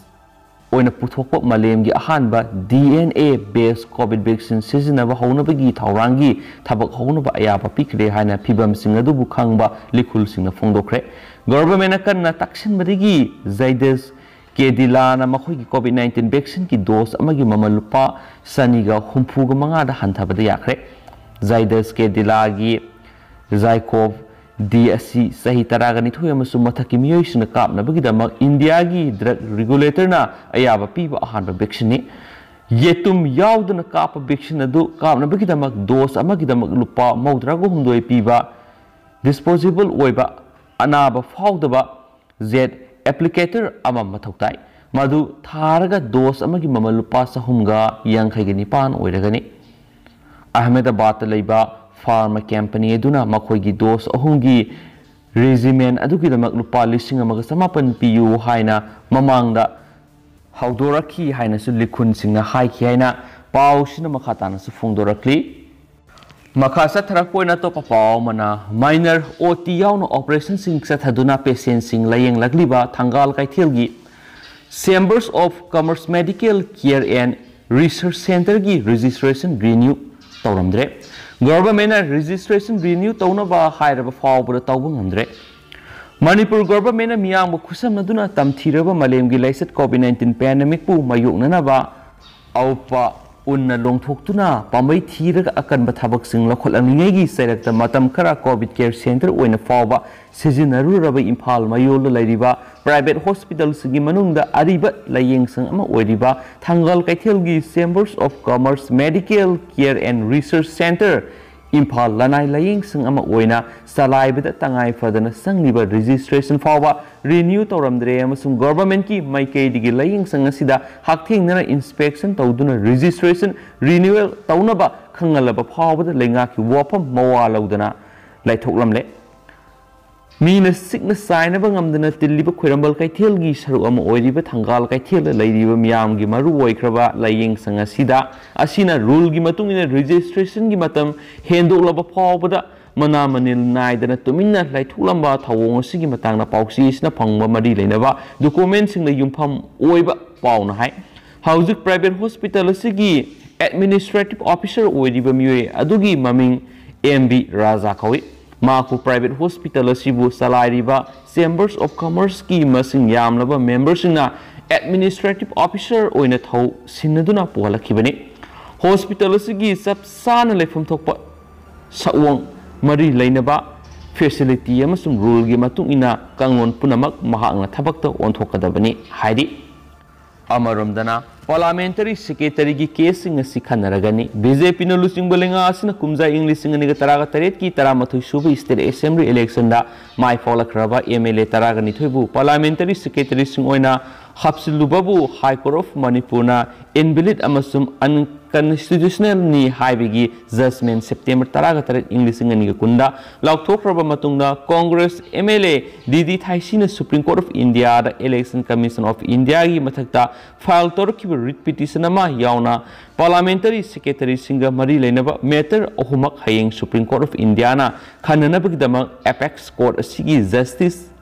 ꯑꯣꯏꯅ ꯄꯨꯊꯣꯛꯄ ꯃꯥꯂꯦꯝꯒꯤ ꯑꯍꯥꯟꯕ D N A base covid vaccine ꯁꯤꯖꯤꯟꯅꯕ ꯍꯧꯅꯕꯒꯤ ꯊꯧꯔꯥꯡꯒꯤ ꯊꯕꯛ ꯍꯧꯅꯕ ꯑꯌꯥꯕ ꯄꯤꯈ꯭ꯔꯦ ꯍꯥꯏꯅ ꯐꯤꯚꯝꯁꯤꯡ ꯑꯗꯨꯕꯨ ꯈꯪꯕ ꯂꯤꯈꯨꯜꯁꯤꯡꯅ ꯐꯣꯡꯗꯣꯛꯈ꯭ꯔꯦ꯫ ꯒꯚꯔꯟꯃꯦꯟꯠꯅ ꯀꯟꯅ ꯇꯛꯁꯤꯟꯕꯗꯒꯤ ꯖꯥꯏꯗꯁ ꯀꯦꯗꯤꯂꯥꯅ ꯃꯈꯣꯏꯒꯤ ꯀꯣꯚꯤꯗ ꯅꯥꯏꯟꯇꯤꯟ ꯚꯦꯛꯁꯤꯟꯒꯤ ꯗꯣꯁ ꯑꯃꯒꯤ ꯃꯃꯜ ꯂꯨꯄꯥ ꯆꯅꯤꯒ ꯍꯨꯝꯐꯨꯒ ꯃꯉꯥꯗ ꯍꯟꯊꯕꯗ ꯌꯥꯈ꯭ꯔꯦ꯫ ꯖꯥꯏꯗꯁ ꯀꯦꯗꯤꯂꯥꯒꯤ ꯖꯥꯏꯀꯣꯚ ꯗꯤ ꯑꯁꯤ ꯆꯍꯤ ꯇꯔꯥꯒ ꯅꯤꯊꯣꯏ ꯑꯃꯁꯨꯡ ꯃꯊꯛꯀꯤ ꯃꯤꯑꯣꯏꯁꯤꯡꯅ ꯀꯥꯞꯅꯕꯒꯤꯗꯃꯛ ꯏꯟꯗꯤꯌꯥꯒꯤ ꯗ꯭ꯔꯒ ꯔꯤꯒꯨꯂꯦꯇꯔꯅ ꯑꯌꯥꯕ ꯄꯤꯕ ꯑꯍꯥꯟꯕ ꯚꯦꯛꯁꯤꯟꯅꯤ꯫ ꯌꯦꯇꯨꯝ ꯌꯥꯎꯗꯅ ꯀꯥꯞꯄ ꯚꯦꯛꯁꯤꯟ ꯑꯗꯨ ꯀꯥꯞꯅꯕꯒꯤꯗꯃꯛ ꯗꯣꯁ ꯑꯃꯒꯤꯗꯃꯛ ꯂꯨꯄꯥ ꯃꯧꯗ꯭ꯔꯥꯒ ꯍꯨꯝꯗꯣꯏ ꯄꯤꯕ ꯗꯤꯁꯄꯣꯖꯦꯕꯜ ꯑꯣꯏꯕ ꯑꯅꯥꯕ ꯐꯥꯎꯗꯕ ꯖꯦꯠ ꯑꯦꯄ꯭ꯂꯤꯀꯦꯇꯔ ꯑꯃ ꯃꯊꯧ ꯇꯥꯏ꯫ ꯃꯗꯨ ꯊꯥꯔꯒ ꯗꯣꯁ ꯑꯃꯒꯤ ꯃꯃꯜ ꯂꯨꯄꯥ ꯆꯍꯨꯝꯒ ꯌꯥꯡꯈꯩꯒ ꯅꯤꯄꯥꯟ ꯑꯣꯏꯔꯒꯅꯤ꯫ ꯑꯍꯃꯦꯗꯕꯥꯗꯇ ꯂꯩꯕ ꯐꯥꯔꯃꯥ ꯀꯝꯄꯅꯤ ꯑꯗꯨꯅ ꯃꯈꯣꯏꯒꯤ ꯗꯣꯁ ꯑꯍꯨꯝꯒꯤ ꯔꯦꯖꯤꯃꯦꯟ ꯑꯗꯨꯒꯤꯗꯃꯛ ꯂꯨꯄꯥ ꯂꯤꯁꯤꯡ ꯑꯃꯒ ꯆꯃꯥꯄꯟ ꯄꯤꯌꯨ ꯍꯥꯏꯅ ꯃꯃꯥꯡꯗ ꯍꯧꯗꯣꯔꯛꯈꯤ ꯍꯥꯏꯅꯁꯨ ꯂꯤꯈꯨꯟꯁꯤꯡꯅ ꯍꯥꯏꯈꯤ ꯍꯥꯏꯅ ꯄꯥꯎꯁꯤꯅ ꯃꯈꯥ ꯇꯥꯅꯁꯨ ꯐꯣꯡꯗꯣꯔꯛꯂꯤ꯫ ꯃꯈꯥ ꯆꯠꯊꯔꯛꯄ ꯑꯣꯏꯅ ꯑꯇꯣꯞꯄ ꯄꯥꯎ ꯑꯃꯅ, ꯃꯥꯏꯅꯔ ꯑꯣ ꯇꯤ ꯌꯥꯎꯅ ꯑꯣꯄꯔꯦꯁꯟꯁꯤꯡ ꯆꯠꯊꯗꯨꯅ ꯄꯦꯁꯦꯟꯁꯤꯡ ꯂꯥꯌꯦꯡꯂꯛꯂꯤꯕ ꯊꯪꯒꯥꯜ ꯀꯩꯊꯦꯜꯒꯤ Chambers of Commerce Medical Care and Research Centerꯒꯤ ꯔꯦꯖꯤꯁꯇ꯭ꯔꯦꯁꯟ ꯔꯤꯅ꯭ꯌꯨ ꯇꯧꯔꯝꯗ꯭ꯔꯦ꯫ ꯒꯚꯔꯟꯃꯦꯟꯠꯅ ꯔꯦꯖꯤꯁꯇ꯭ꯔꯦꯁꯟ ꯔꯤꯅ꯭ꯌꯨ ꯇꯧꯅꯕ ꯍꯥꯏꯔꯕ ꯐꯥꯎꯕꯗ ꯇꯧꯕ ꯉꯝꯗ꯭ꯔꯦ꯫ ꯃꯅꯤꯄꯨꯔ ꯒꯚꯔꯟꯃꯦꯟꯠꯅ ꯃꯤꯌꯥꯝꯕꯨ ꯈꯨꯠꯁꯝꯅꯗꯨꯅ ꯇꯝꯊꯤꯔꯕ ꯃꯥꯂꯦꯝꯒꯤ ꯂꯥꯏꯆꯠ ꯀꯣꯚꯤꯗ ꯅꯥꯏꯟꯇꯤꯟ ꯄꯦꯟꯗꯦꯃꯤꯛꯄꯨ ꯃꯥꯌꯣꯛꯅꯅꯕ ꯑꯎꯞꯄ ꯎꯟꯅ ꯂꯣꯡꯊꯣꯛꯇꯨꯅ ꯄꯥꯝꯕꯩ ꯊꯤꯔꯒ ꯑꯀꯟꯕ ꯊꯕꯛꯁꯤꯡ ꯂꯧꯈꯠꯂꯛꯂꯤꯉꯩꯒꯤ ꯆꯩꯔꯛꯇ ꯃꯇꯝ ꯈꯔ ꯀꯣꯚꯤꯗ ꯀꯦꯌꯔ ꯁꯦꯟꯇꯔ ꯑꯣꯏꯅ ꯐꯥꯎꯕ ꯁꯤꯖꯤꯟꯅꯔꯨꯔꯕ ꯏꯝꯐꯥꯜ ꯃꯌꯣꯜꯗ ꯂꯩꯔꯤꯕ ꯄ꯭ꯔꯥꯏꯚꯦꯠ ꯍꯣꯁꯄꯤꯇꯥꯜꯁꯤꯡꯒꯤ ꯃꯅꯨꯡꯗ ꯑꯔꯤꯕ ꯂꯥꯏꯌꯦꯡꯁꯪ ꯑꯃ ꯑꯣꯏꯔꯤꯕ ꯊꯪꯒꯥꯜ ꯀꯩꯊꯦꯜꯒꯤ Chambers of Commerce Medical Care and Research Centre Imphal ꯂꯅꯥꯏ ꯂꯥꯏꯌꯦꯡꯁꯪ ꯑꯃ ꯑꯣꯏꯅ ꯆꯂꯥꯏꯕꯗ ꯇꯉꯥꯏ ꯐꯗꯅ ꯆꯪꯂꯤꯕ ꯔꯦꯖꯤꯁꯇ꯭ꯔꯦꯁꯟ ꯐꯥꯎꯕ ꯔꯤꯅ꯭ꯌꯨ ꯇꯧꯔꯝꯗ꯭ꯔꯦ ꯑꯃꯁꯨꯡ ꯒꯣꯚꯔꯟꯃꯦꯟꯠꯀꯤ ꯃꯥꯏꯀꯩꯗꯒꯤ ꯂꯥꯏꯌꯦꯡꯁꯪ ꯑꯁꯤꯗ ꯍꯛꯊꯦꯡꯅꯅ ꯏꯟꯁꯄꯦꯛꯁꯟ ꯇꯧꯗꯨꯅ ꯔꯦꯖꯤꯁꯇ꯭ꯔꯦꯁꯟ ꯔꯤꯅ꯭ꯌꯨꯋꯦꯜ ꯇꯧꯅꯕ ꯈꯪꯍꯜꯂꯕ ꯐꯥꯎꯕꯗ ꯂꯩꯉꯥꯛꯀꯤ ꯋꯥꯐꯝ ꯃꯋꯥ ꯂꯧꯗꯅ ꯂꯩꯊꯣꯛꯂꯝꯂꯦ꯫ ꯃꯤꯅ ꯁꯤꯛꯅ ꯆꯥꯏꯅꯕ ꯉꯝꯗꯅ ꯇꯤꯜꯂꯤꯕ ꯈꯣꯏꯔꯝꯕꯜ ꯀꯩꯊꯦꯜꯒꯤ ꯁꯔꯨꯛ ꯑꯃ ꯑꯣꯏꯔꯤꯕ ꯊꯪꯒꯥꯜ ꯀꯩꯊꯦꯜꯗ ꯂꯩꯔꯤꯕ ꯃꯤꯌꯥꯝꯒꯤ ꯃꯔꯨ ꯑꯣꯏꯈ꯭ꯔꯕ ꯂꯥꯏꯌꯦꯡꯁꯪ ꯑꯁꯤꯗ ꯑꯁꯤꯅ ꯔꯨꯜꯒꯤ ꯃꯇꯨꯡ ꯏꯟꯅ ꯔꯦꯖꯤꯁꯇ꯭ꯔꯦꯁꯟꯒꯤ ꯃꯇꯝ ꯍꯦꯟꯗꯣꯛꯂꯕ ꯐꯥꯎꯕꯗ ꯃꯅꯥ ꯃꯅꯤꯜ ꯅꯥꯏꯗꯅ ꯇꯨꯃꯤꯟꯅ ꯂꯩꯊꯣꯛꯂꯝꯕ ꯊꯧꯑꯣꯡ ꯑꯁꯤꯒꯤ ꯃꯇꯥꯡꯗ ꯄꯥꯎꯆꯦ ꯑꯁꯤꯅ ꯐꯪꯕ ꯃꯔꯤ ꯂꯩꯅꯕ ꯗꯣꯀꯨꯃꯦꯟꯁꯤꯡꯗ ꯌꯨꯝꯐꯝ ꯑꯣꯏꯕ ꯄꯥꯎꯅ ꯍꯥꯏ꯫ ꯍꯧꯖꯤꯛ ꯄ꯭ꯔꯥꯏꯚꯦꯠ ꯍꯣꯁꯄꯤꯇꯥꯜ ꯑꯁꯤꯒꯤ ꯑꯦꯗꯃꯤꯅꯤꯁꯇ꯭ꯔꯦꯇꯤꯚ ꯑꯣꯐꯤꯁꯥꯔ ꯑꯣꯏꯔꯤꯕ ꯃꯤꯑꯣꯏ ꯑꯗꯨꯒꯤ ꯃꯃꯤꯡ ꯑꯦꯝ ꯕꯤ ꯔꯥꯖꯥ ꯀꯧꯏ꯫ ꯃꯍꯥꯛꯄꯨ ꯄ꯭ꯔꯥꯏꯚꯦꯠ ꯍꯣꯁꯄꯤꯇꯥꯜ ꯑꯁꯤꯕꯨ ꯆꯂꯥꯏꯔꯤꯕ ꯆꯦꯝꯕꯔꯁ ꯑꯣꯐ ꯀꯃꯔꯁꯀꯤ ꯃꯁꯤꯡ ꯌꯥꯝꯂꯕ ꯃꯦꯝꯕꯔꯁꯤꯡꯅ ꯑꯦꯗꯃꯤꯅꯤꯁꯇ꯭ꯔꯦꯇꯤꯚ ꯑꯣꯐꯤꯁꯥꯔ ꯑꯣꯏꯅ ꯊꯧ ꯁꯤꯟꯅꯗꯨꯅ ꯄꯨꯍꯜꯂꯛꯈꯤꯕꯅꯤ꯫ ꯍꯣꯁꯄꯤꯇꯥꯜ ꯑꯁꯤꯒꯤ ꯆꯞ ꯆꯥꯅ ꯂꯩꯐꯝ ꯊꯣꯛꯄ ꯁꯛꯑꯣꯡ ꯃꯔꯤ ꯂꯩꯅꯕ ꯐꯦꯁꯤꯂꯤꯇꯤ ꯑꯃꯁꯨꯡ ꯔꯨꯜꯒꯤ ꯃꯇꯨꯡ ꯏꯟꯅ ꯀꯥꯡꯂꯣꯟ ꯄꯨꯝꯅꯃꯛ ꯃꯍꯥꯛꯅ ꯊꯕꯛꯇ ꯑꯣꯟꯊꯣꯛꯀꯗꯕꯅꯤ ꯍꯥꯏꯔꯤ꯫ ꯑꯃꯔꯣꯝꯗꯅ ꯄꯥꯔꯂꯥꯃꯦꯟꯇꯔꯤ ꯁꯦꯀ꯭ꯔꯦꯇꯔꯤꯒꯤ ꯀꯦꯁꯁꯤꯡ ꯑꯁꯤ ꯈꯟꯅꯔꯒꯅꯤ꯫ ꯕꯤ ꯖꯦ ꯄꯤꯅ ꯂꯨꯆꯤꯡꯕ ꯂꯩꯉꯥꯛ ꯑꯁꯤꯅ ꯀꯨꯝꯖꯥ ꯏꯪ ꯂꯤꯁꯤꯡ ꯑꯅꯤꯒ ꯇꯔꯥꯒ ꯇꯔꯦꯠꯀꯤ ꯇꯔꯥꯃꯥꯊꯣꯏ ꯁꯨꯕ ꯁ꯭ꯇꯦꯠ ꯑꯦꯁꯦꯝꯕ꯭ꯂꯤ ꯏꯂꯦꯛꯁꯟꯗ ꯃꯥꯏ ꯄꯥꯛꯂꯛꯈ꯭ꯔꯕ ꯑꯦꯝ ꯑꯦꯜ ꯑꯦ ꯇꯔꯥꯒ ꯅꯤꯊꯣꯏꯕꯨ ꯄꯥꯔꯂꯥꯃꯦꯟꯇꯔꯤ ꯁꯦꯀ꯭ꯔꯦꯇꯔꯤꯁꯤꯡ ꯑꯣꯏꯅ ꯍꯥꯞꯆꯤꯜꯂꯨꯕꯕꯨ ꯍꯥꯏ ꯀꯣꯔꯠ ꯑꯣꯐ ꯃꯅꯤꯄꯨꯔꯅ ꯏꯟꯚꯦꯂꯤꯗ ꯑꯃꯁꯨꯡ ꯑꯟꯀꯟꯁꯇꯤꯇ꯭ꯌꯨꯁꯅꯦꯜꯅꯤ ꯍꯥꯏꯕꯒꯤ ꯖꯖꯃꯦꯟ ꯁꯦꯞꯇꯦꯝꯕꯔ ꯇꯔꯥꯒ ꯇꯔꯦꯠ ꯏꯪ ꯂꯤꯁꯤꯡ ꯑꯅꯤꯒ ꯀꯨꯟꯗ ꯂꯥꯎꯊꯣꯛꯈ꯭ꯔꯕ ꯃꯇꯨꯡꯗ Congress M L A D D ꯊꯥꯏꯁꯤꯅ ꯁꯨꯄ꯭ꯔꯤꯝ ꯀꯣꯔꯠ ꯑꯣꯐ ꯏꯟꯗꯤꯌꯥꯗ ꯏꯂꯦꯛꯁꯟ ꯀꯃꯤꯁꯟ ꯑꯣꯐ ꯏꯟꯗꯤꯌꯥꯒꯤ ꯃꯊꯛꯇ ꯐꯥꯏꯜ ꯇꯧꯔꯛꯈꯤꯕ ꯔꯤꯠ ꯄꯤꯇꯤꯁꯟ ꯑꯃ ꯌꯥꯎꯅ ꯄꯥꯔꯂꯥꯃꯦꯟꯇꯔꯤ ꯁꯦꯀ꯭ꯔꯦꯇꯔꯤꯁꯤꯡꯒ ꯃꯔꯤ ꯂꯩꯅꯕ ꯃꯦꯇꯔ ꯑꯍꯨꯝꯃꯛ ꯍꯌꯦꯡ ꯁꯨꯄ꯭ꯔꯤꯝ ꯀꯣꯔꯠ ꯑꯣꯐ ꯏꯟꯗꯤꯌꯥꯅ ꯈꯟꯅꯅꯕꯒꯤꯗꯃꯛ ꯑꯦꯄꯦꯛꯁ ꯀꯣꯔꯠ ꯑꯁꯤꯒꯤ justice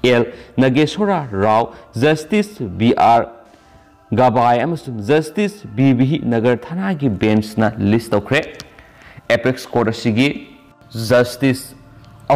L Nageswar Rao, justice B R Gavai ꯑꯃꯁꯨꯡ ꯖꯁꯇꯤꯁ ꯕꯤ ꯚꯤ ꯅꯒꯔꯊꯅꯥꯒꯤ ꯕꯦꯟꯆꯅ ꯂꯤꯁ ꯇꯧꯈ꯭ꯔꯦ꯫ ꯑꯦꯄꯦꯛꯁ ꯀꯣꯔꯠ ꯑꯁꯤꯒꯤ ꯖꯁꯇꯤꯁ